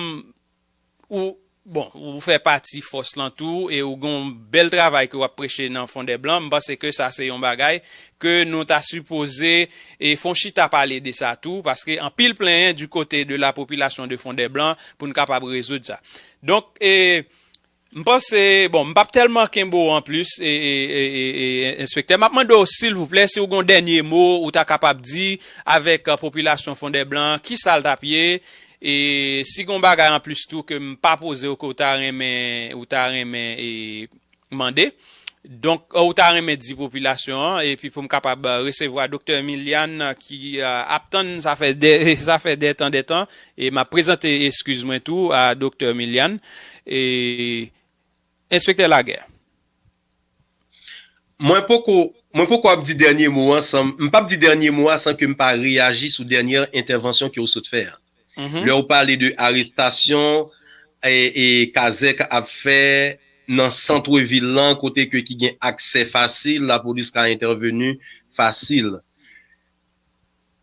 ou, bon, ou fè pati fòs lan tou, e ou gen yon bèl travay ke w ap preche nan Fondèblan, m panse ke sa se yon bagay ke nou ta sipoze, e, fè yon chita pale de sa tou, paske anpil plenyen du côté de la population de Fondèblan pou n kapab rezoud sa. Donk, e, m panse, bon, m p ap tèlman kenbe w anplis, e, e, e, e, e, enspektè, m ap mande w, silvouplè, si w gen yon dènye mo ou ta kapab di avèk, e, popilasyon Fondèblan, ki sa l t ap ye, e si gen yon bagay anplis tou ke m pa poze w, ke w ta renmen, ou ta renmen, e, mande. Donk, ou ta renmen di popilasyon an, epi pou m kapab, euh, resevwa Doktè Emiliane, euh, ki, euh, ap tann sa fè de, sa fè de tan, de tan, e m ap prezante eskiz mwen tou a Doktè Emiliane, e Enspektè Laguerre. Mwen poko, mwen poko ap di dènye mo an san, m p ap di dènye mo a san ke m pa reyaji sou dènyè entèvansyon ke w sot fè a. Mhm. Lè w pale de arestasyon e, e kazèk ap fè nan sant vil lan, kote ke ki gen aksè fasil, lapolis ka entèveni fasil.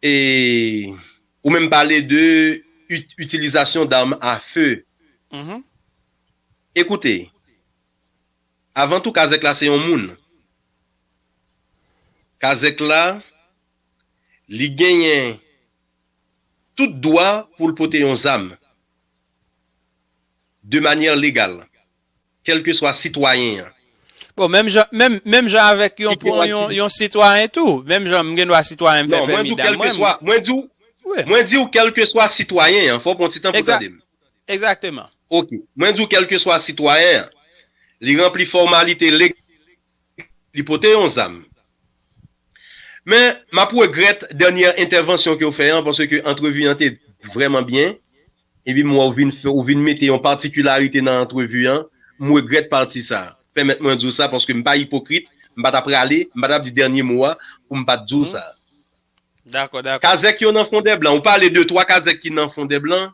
E ou menm pale de it-, itilizasyon dam a fe. Mhm. Ekoute, avan tou, kazèk la se yon moun. Kazèk la, li genyen tout dwa pou l pote yon zam de manyè legal, kèlkeswa sitwayen an. Bon, menm jan, menm, menm jan avèk yon, yon, yon sitwayen tou. Menm jan m gen dwa sitwayen m fè pèmi dam mwen. Mwen di w, mwen di w kèlkeswa sitwayen an, fò w pran ti tan pou w tande m. Egzakteman. Ok. Mwen di w kèlkeswa sitwayen an, li ranpli fòmalite legal, li pote yon zam. Men, m ap regrèt dènyè entèvansyon ke w fè an, paske antrevi an te vrèman byen. Epi m wè w vin fè, w vin mete yon patikilarite nan antrevi an. M regrèt pati sa a. Pèmèt mwen di w sa, paske m pa ipokrit, m pa t ap rale, m pa t ap di dènye mo a pou m pa t di w sa. Dakò, dakò. Kazèk yo nan Fondèblan, ou pale de twa kazèk ki nan Fondèblan.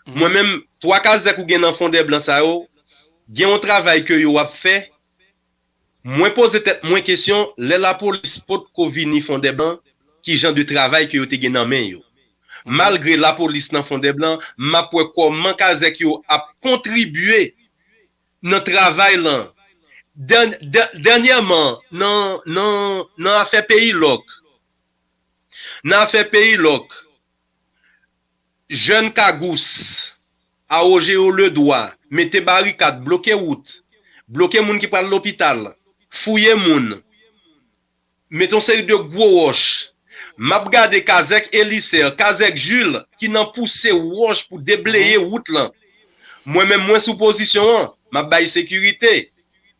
Mhm. Mwen menm, twa kazèk ou gen nan Fondèblan sa yo, gen yon travay ke yo ap fè. Mwen poze tèt mwen kesyon, lè lapolis potko vini Fondèblan, ki jan de travay ke yo te gen nan men yo? Mhm. Malgre lapolis nan Fondèblan, m ap wè kòman kazèk yo ap kontribye nan travay lan. Dèn-, dè-, dènyèman, nan, nan, nan afè peyi lòk, nan afè peyi lòk, jèn kagous, awoje yo ledwa, mete barikad, bloke wout, bloke moun ki pral lopital, fouye moun, mete yon seri de gwo wòch. M ap gade kazèk Elisè, kazèk Jil ki nan pouse wòch pou debleye wout lan. Mwen menm, mwen sou pozisyon an, m ap bay sekirite.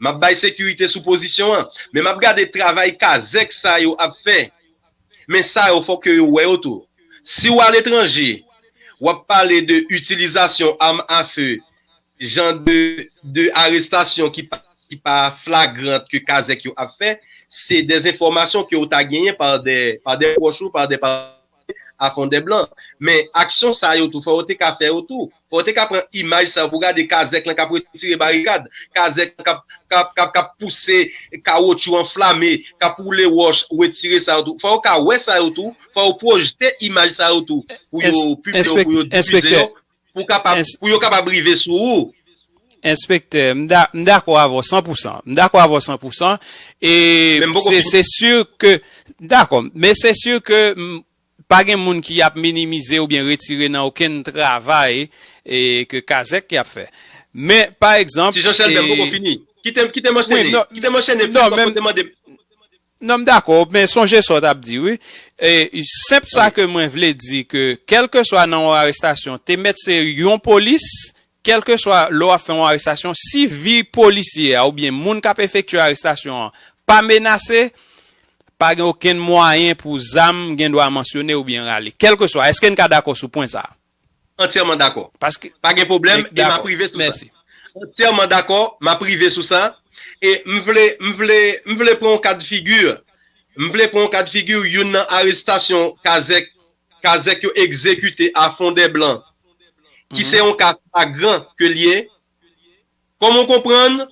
M ap bay sekirite sou pozisyon an. Men m ap gade travay kazèk sa yo ap fè. Men sa yo, fòk yo wè yo tou. Si w aletranje, w ap pale de itilizasyon arm à feu, jan de, de arestasyon ki pa, ki pa flagrant ke kazèk yo ap fè, se de enfòmasyon ke w ta genyen pa de, pa de pwòch ou, pa de pa a Fondèblan. Men aksyon sa yo tou, fò yo te ka fè yo tou. Fò yo te ka pran imaj sa yo pou gade kazèk lan k ap retire barikad, kazèk lan k ap, k ap, k ap, k ap pouse kawotchou anflame, k ap woule wòch, retire sa yo tou. Fò yo ka wè sa yo tou, fò yo pwojte imaj sa yo tou, pou yo pibliye yo, pou yo difize yo, pou kapab, pou yo kapab rive sou ou. Enspektè, m da-, m dakò avè w san pou san. M dakò avè w san pou san. E se, se si ke, dakò, men se si ke, m, pa gen moun ki ap minimize oubyen retire nan okenn travay, e, ke kazèk y ap fè. Men, pa egzanp, Ti Jean Chelbè, m poko fini. Kite m, kite m anchene. Kite m anchene, non, men, non, m dakò, men sonje sa w t ap di, wi. E, senp sa ke mwen vle di, ke kèlkeswa nan yon arestasyon, te mèt se yon polis, kèlkeswa lè w ap fè yon arestasyon, si vi polisye a oubyen moun k ap efektye arestasyon an pa menase, pa gen okenn mwayen pou zam gen dwa mansyone oubyen rale. Kèlkeswa, èske n ka dakò sou pwen sa a? Antyèman dakò. Paske, pa gen pwoblèm, e m ap rive sou sa. Antyèman dakò, m ap rive sou sa. E m vle, m vle, m vle pran yon ka de figi. M vle pran yon ka de figi, youn nan arestasyon kazèk, kazèk yo egzekite a Fondèblan, ki se yon ka flagran ke l ye. Kòm ou konprann,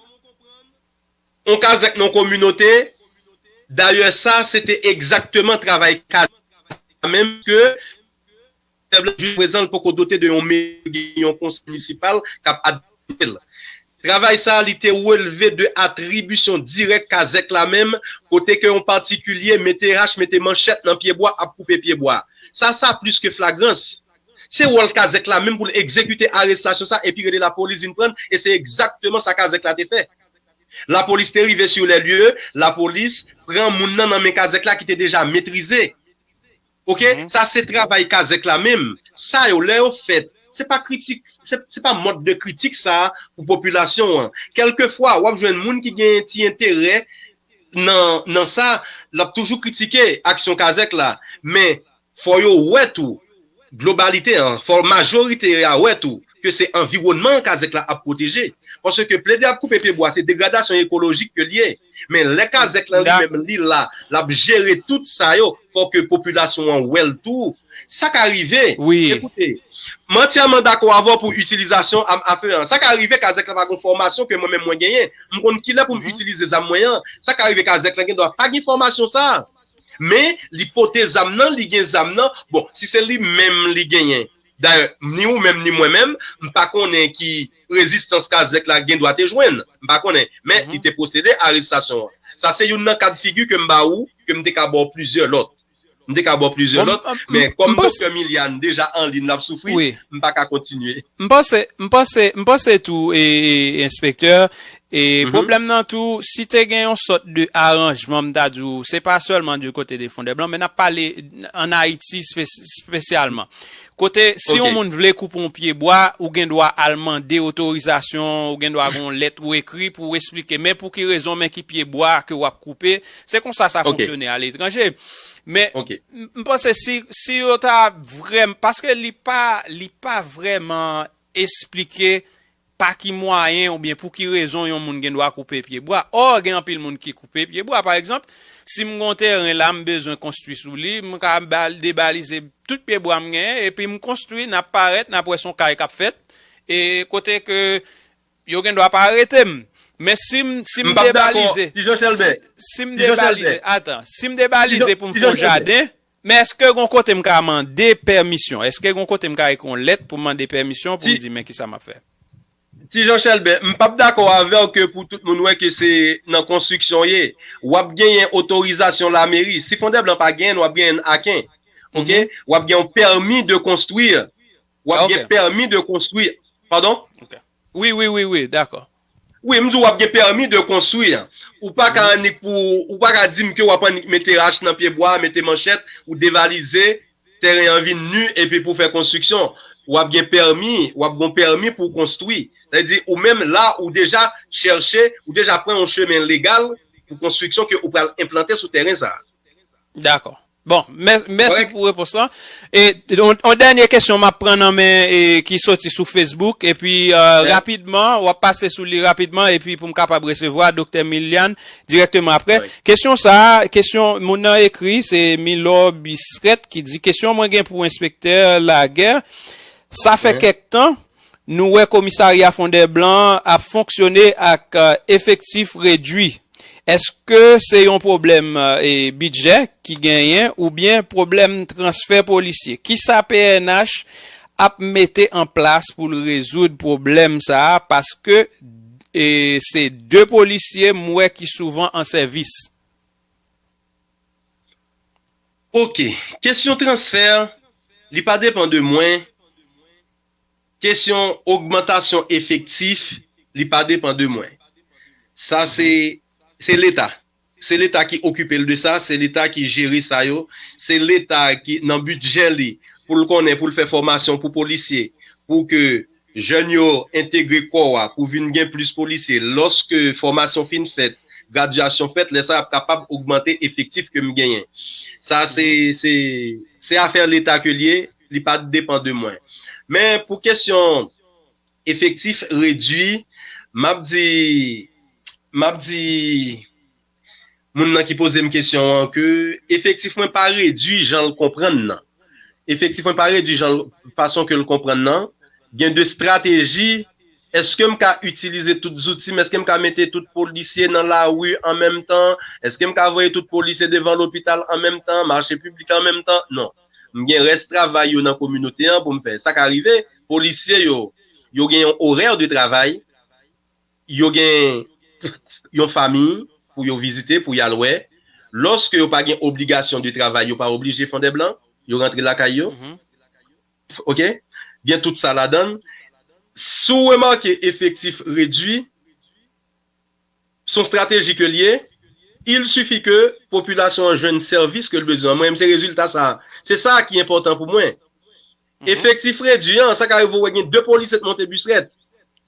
yon kazèk nan kominote, dayè sa, se te egzakteman travay kazèk la menm ke Fondèblan, jiskaprezan, li poko dote de yon meri, yon konsèy minisipal k ap administre l. Travay sa a, li te relve de atribisyon dirèk kazèk la menm, kote ke yon patikilye mete hach, mete manchèt nan pye bwa, ap koupe pye bwa. Sa, sa plis ke flagrans. Se wòl kazèk la menm pou l egzekite arestasyon sa, epi rele lapolis vin pran l, e se egzakteman sa kazèk la te fè. Lapolis te rive sur les lieux, lapolis pran moun nan nan men kazèk la ki te deja metrize. Oke? Sa se travay kazèk la menm. Sa yo, lè yo fèt, se pa kritik, se, se pa mòd de kritik sa a pou popilasyon an. Kèlkefwa, w ap jwenn moun ki gen ti enterè nan, nan sa, l ap toujou kritike aksyon kazèk la. Men, fò yo wè tou, globalite an, fò majorite a wè tou, ke se anviwònman an kazèk la ap pwoteje. Paske plede ap koupe pye bwa, se degradasyon ekolojik ke l ye. Men lè kazèk lan li menm li la, l ap jere tout sa yo, fò ke popilasyon an wè l tou. Sa ka rive, wi, ekoute, m antyèman dakò avè w pou itilizasyon am afe an. Sa ka rive kazèk la pa gen fòmasyon ke mwen menm mwen genyen. M konn kilè pou m itilize zam mwen an. Sa ka rive kazèk la gen dwa pa gen fòmasyon sa a. Men, li pote zam nan, li gen zam nan. Bon, si se li menm li genyen. Dayè, ni ou menm, ni mwen menm, m pa konnen ki rezistans kazèk la gen dwa te jwenn. M pa konnen. Men, li te posede arestasyon an. Sa se youn nan ka de figi ke m ba ou, ke m te ka ba w plizyè lòt. M te ka ba w plizyè lòt, men kòm Doktè Miliane deja an liy, l ap soufri, m pa ka kontinye. M panse, m panse, m panse tou, e, e, enspektè, e pwoblèm nan tou, si te gen yon sòt de aranjman, m ta di w, se pa sèlman du côté de Fondèblan, men n ap pale ann Ayiti espe-, espesyalman. Kote, si yon moun vle koupe yon pye bwa, ou gen dwa al mande otorizasyon, ou gen dwa gen yon lèt ou ekri pou w esplike, men pou ki rezon, men ki pye bwa ke w ap koupe, se konsa sa fonksyone aletranje. Men, m, m panse si, si yo ta vrèm-, paske li pa, li pa vrèman esplike pa ki mwayen oubyen pou ki rezon yon moun gen dwa koupe pye bwa. Ò, gen anpil moun ki koupe pye bwa. Pa egzanp, si m gen yon tèren la, m bezwen konstwi sou li, m ka bal-, debalize tout pye bwa m genyen, epi m konstwi, n ap parèt, n ap wè se yon kay k ap fèt, e kote ke yo gen dwa pa arete m. Men si m, si m debalize, si, si m debalize, atan, si m debalize pou m fè yon jaden, men èske gon kote m ka mande pèmisyon? Èske gon kote m ka ekri yon lèt pou m mande pèmisyon pou m di men kisa m ap fè? Ti Jan Chèlbè, m p ap dakò avè w ke pou tout moun wè ke se nan konstriksyon w ye. W ap genyen otorizasyon lameri. Si Fondèblan pa genyen l, w ap genyen l Aken. Oke? W ap gen yon pèmi de konstwi. W ap gen pèmi de konstwi. Padon? Wi, wi, wi, wi, dakò. Wi, m di w ap gen pèmi de konstwi. Ou pa ka annik pou, ou pa ka di m ke w ap annik mete ach nan pye bwa, mete manchèt, ou devalize, tèren an vin ni, epi pou fè konstriksyon. W ap gen pèmi, w ap gen pèmi pou w konstwi. Sa vle di, ou menm la, ou deja chèche, ou deja pran yon chemen legal pou konstriksyon ke ou pral enplante sou tèren sa a. Dakò. Bon, mè-, mèsi pou repons lan. E yon, yon dènye kesyon m ap pran nan men, e, ki soti sou Facebook, epi, e, rapidman, w ap pase sou li rapidman, epi pou m kapab resevwa Doktè Miliane dirèkteman apre. Kesyon sa a, kesyon moun nan ekri, se Milor Bisrèt ki di, kesyon mwen gen pou enspektè Laguerre, sa fè kèk tan, nou wè komisarya Fondèblan ap fonksyone ak, e, efektif redui. Èske se yon pwoblèm, e, bidjè ki genyen oubyen pwoblèm transfè polisye? Kisa P N H ap mete an plas pou l rezoud pwoblèm sa a? Paske, e, se de polisye m wè ki souvan an sèvis. Oke. Kesyon transfè, li pa depann de mwen. Kesyon ogmantasyon efektif, li pa depann de mwen. Sa se, se Leta. Se Leta ki okipe l de sa, se Leta ki jere sa yo, se Leta ki nan bidjè li pou l konnen, pou l fè fòmasyon pou polisye, pou ke jèn yo entegre kò a, pou vin gen plis polisye. Lòske fòmasyon fin fèt, gradyasyon fèt, lè sa y ap kapab ogmante efektif ke m genyen. Sa se, se, se afè Leta ke l ye, li pa depann de mwen. Men pou kesyon efektif redui, m ap di, m ap di moun nan ki poze m kesyon an ke efektif mwen pa redui jan l konprann nan. Efektif mwen pa redui jan l, fason ke l konprann nan. Gen de estrateji, èske m ka itilize tout zouti m? Èske m ka mete tout polisye nan lari an menm tan? Èske m ka voye tout polisye devan lopital an menm tan, mache piblik an menm tan? Non. M gen rès travay yo nan kominote an pou m fè. Sa ka rive, polisye yo, yo gen yon orè de travay, yo gen yon fanmi pou yo vizite, pou y al wè. Lòske yo pa gen obligasyon de travay, yo pa oblije Fondèblan, yo rantre lakay yo. Oke? Gen tout sa ladan l. Si w remake efektif redui, se yon estrateji ke l ye. Il sifi ke popilasyon an jwenn sèvis ke l bezwen. Mwen menm, se rezilta sa a. Se sa a ki enpòtan pou mwen. Efektif redui an, sa ka rive w wè gen de polisye k monte Bisrèt.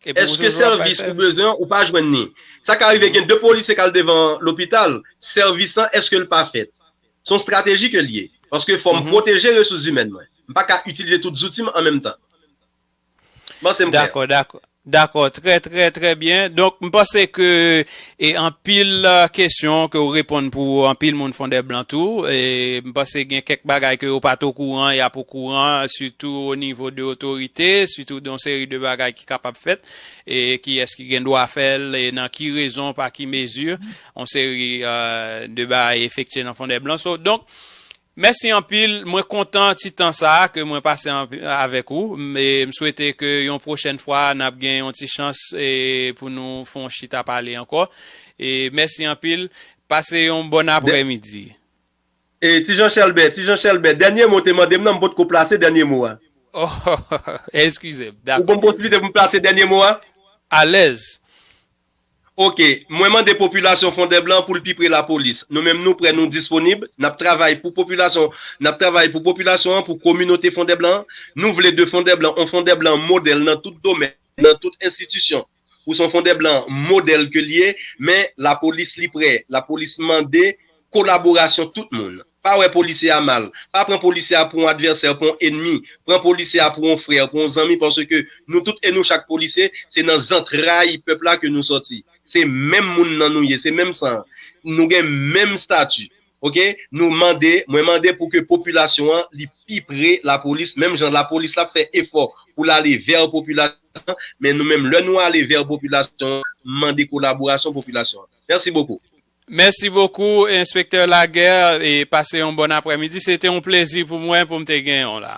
Èske sèvis ou bezwen an, ou pa jwenn li? Sa ka rive gen de polisye k al devan lopital, sèvis lan, èske l pa fèt? Se yon estrateji ke l ye. Paske fò m pwoteje resous imèn mwen. M pa ka itilize tout zouti m an menm tan. M panse m klè. Dakò, dakò. Dakò, trè, trè, trè byen. Donk, m panse ke e anpil, euh, kesyon ke w reponn pou anpil moun Fondèblan tou. E m panse gen kèk bagay ke yo pa t okouran, y ap okouran, sitou o nivo de otorite, sitou de yon seri de bagay ki kapab fèt, e kiyès ki gen dwa fè l, e nan ki rezon, pa ki mezi, yon seri, euh, de bagay efektye nan Fondèblan. So, donk, mèsi anpil. Mwen kontan ti tan sa a ke mwen pase anpi-, avèk ou. M, e m swete ke yon pwochèn fwa, n ap gen yon ti chans, e, pou nou fè yon chita pale ankò. E mèsi anpil. Pase yon bòn aprèmidi. E, Ti Jan Chèlbè, Ti Jan Chèlbè, dènye mo w te mande m nan, m potko plase dènye mo a. Oh, eskize m. Ou ban m posiblite pou m plase dènye mo a? Alèz. Oke, mwen mande popilasyon Fondèblan pou l pi pre lapolis. Nou menm nou prè, nou disponib, n ap travay pou popilasyon, n ap travay pou popilasyon an, pou kominote Fondèblan an. Nou vle de Fondèblan, on Fondèblan modèl nan tout domèn, nan tout enstitisyon. Pou se on Fondèblan modèl ke l ye, men lapolis li prè, lapolis mande kolaborasyon tout moun. Pa wè polisye a mal. Pa pran polisye a pou yon advèsè, pou yon ènmi. Pran polisye a pou yon frè, pou yon zanmi, paske nou tout e nou chak polisye, se nan zantray pèp la ke nou sòti. Se menm moun nan nou ye, se menm san. Nou gen menm estati. Oke? Nou mande, mwen mande pou ke popilasyon an, li pi pre lapolis, menm jan lapolis la fè efò pou l ale vè popilasyon an, men nou menm, lè nou ale vè popilasyon an, mande kolaborasyon popilasyon an. Mèsi bokou. Mèsi bokou, Enspektè Laguerre, e pase yon bòn aprèmidi. Se te yon plezi pou mwen pou m te genyen w la.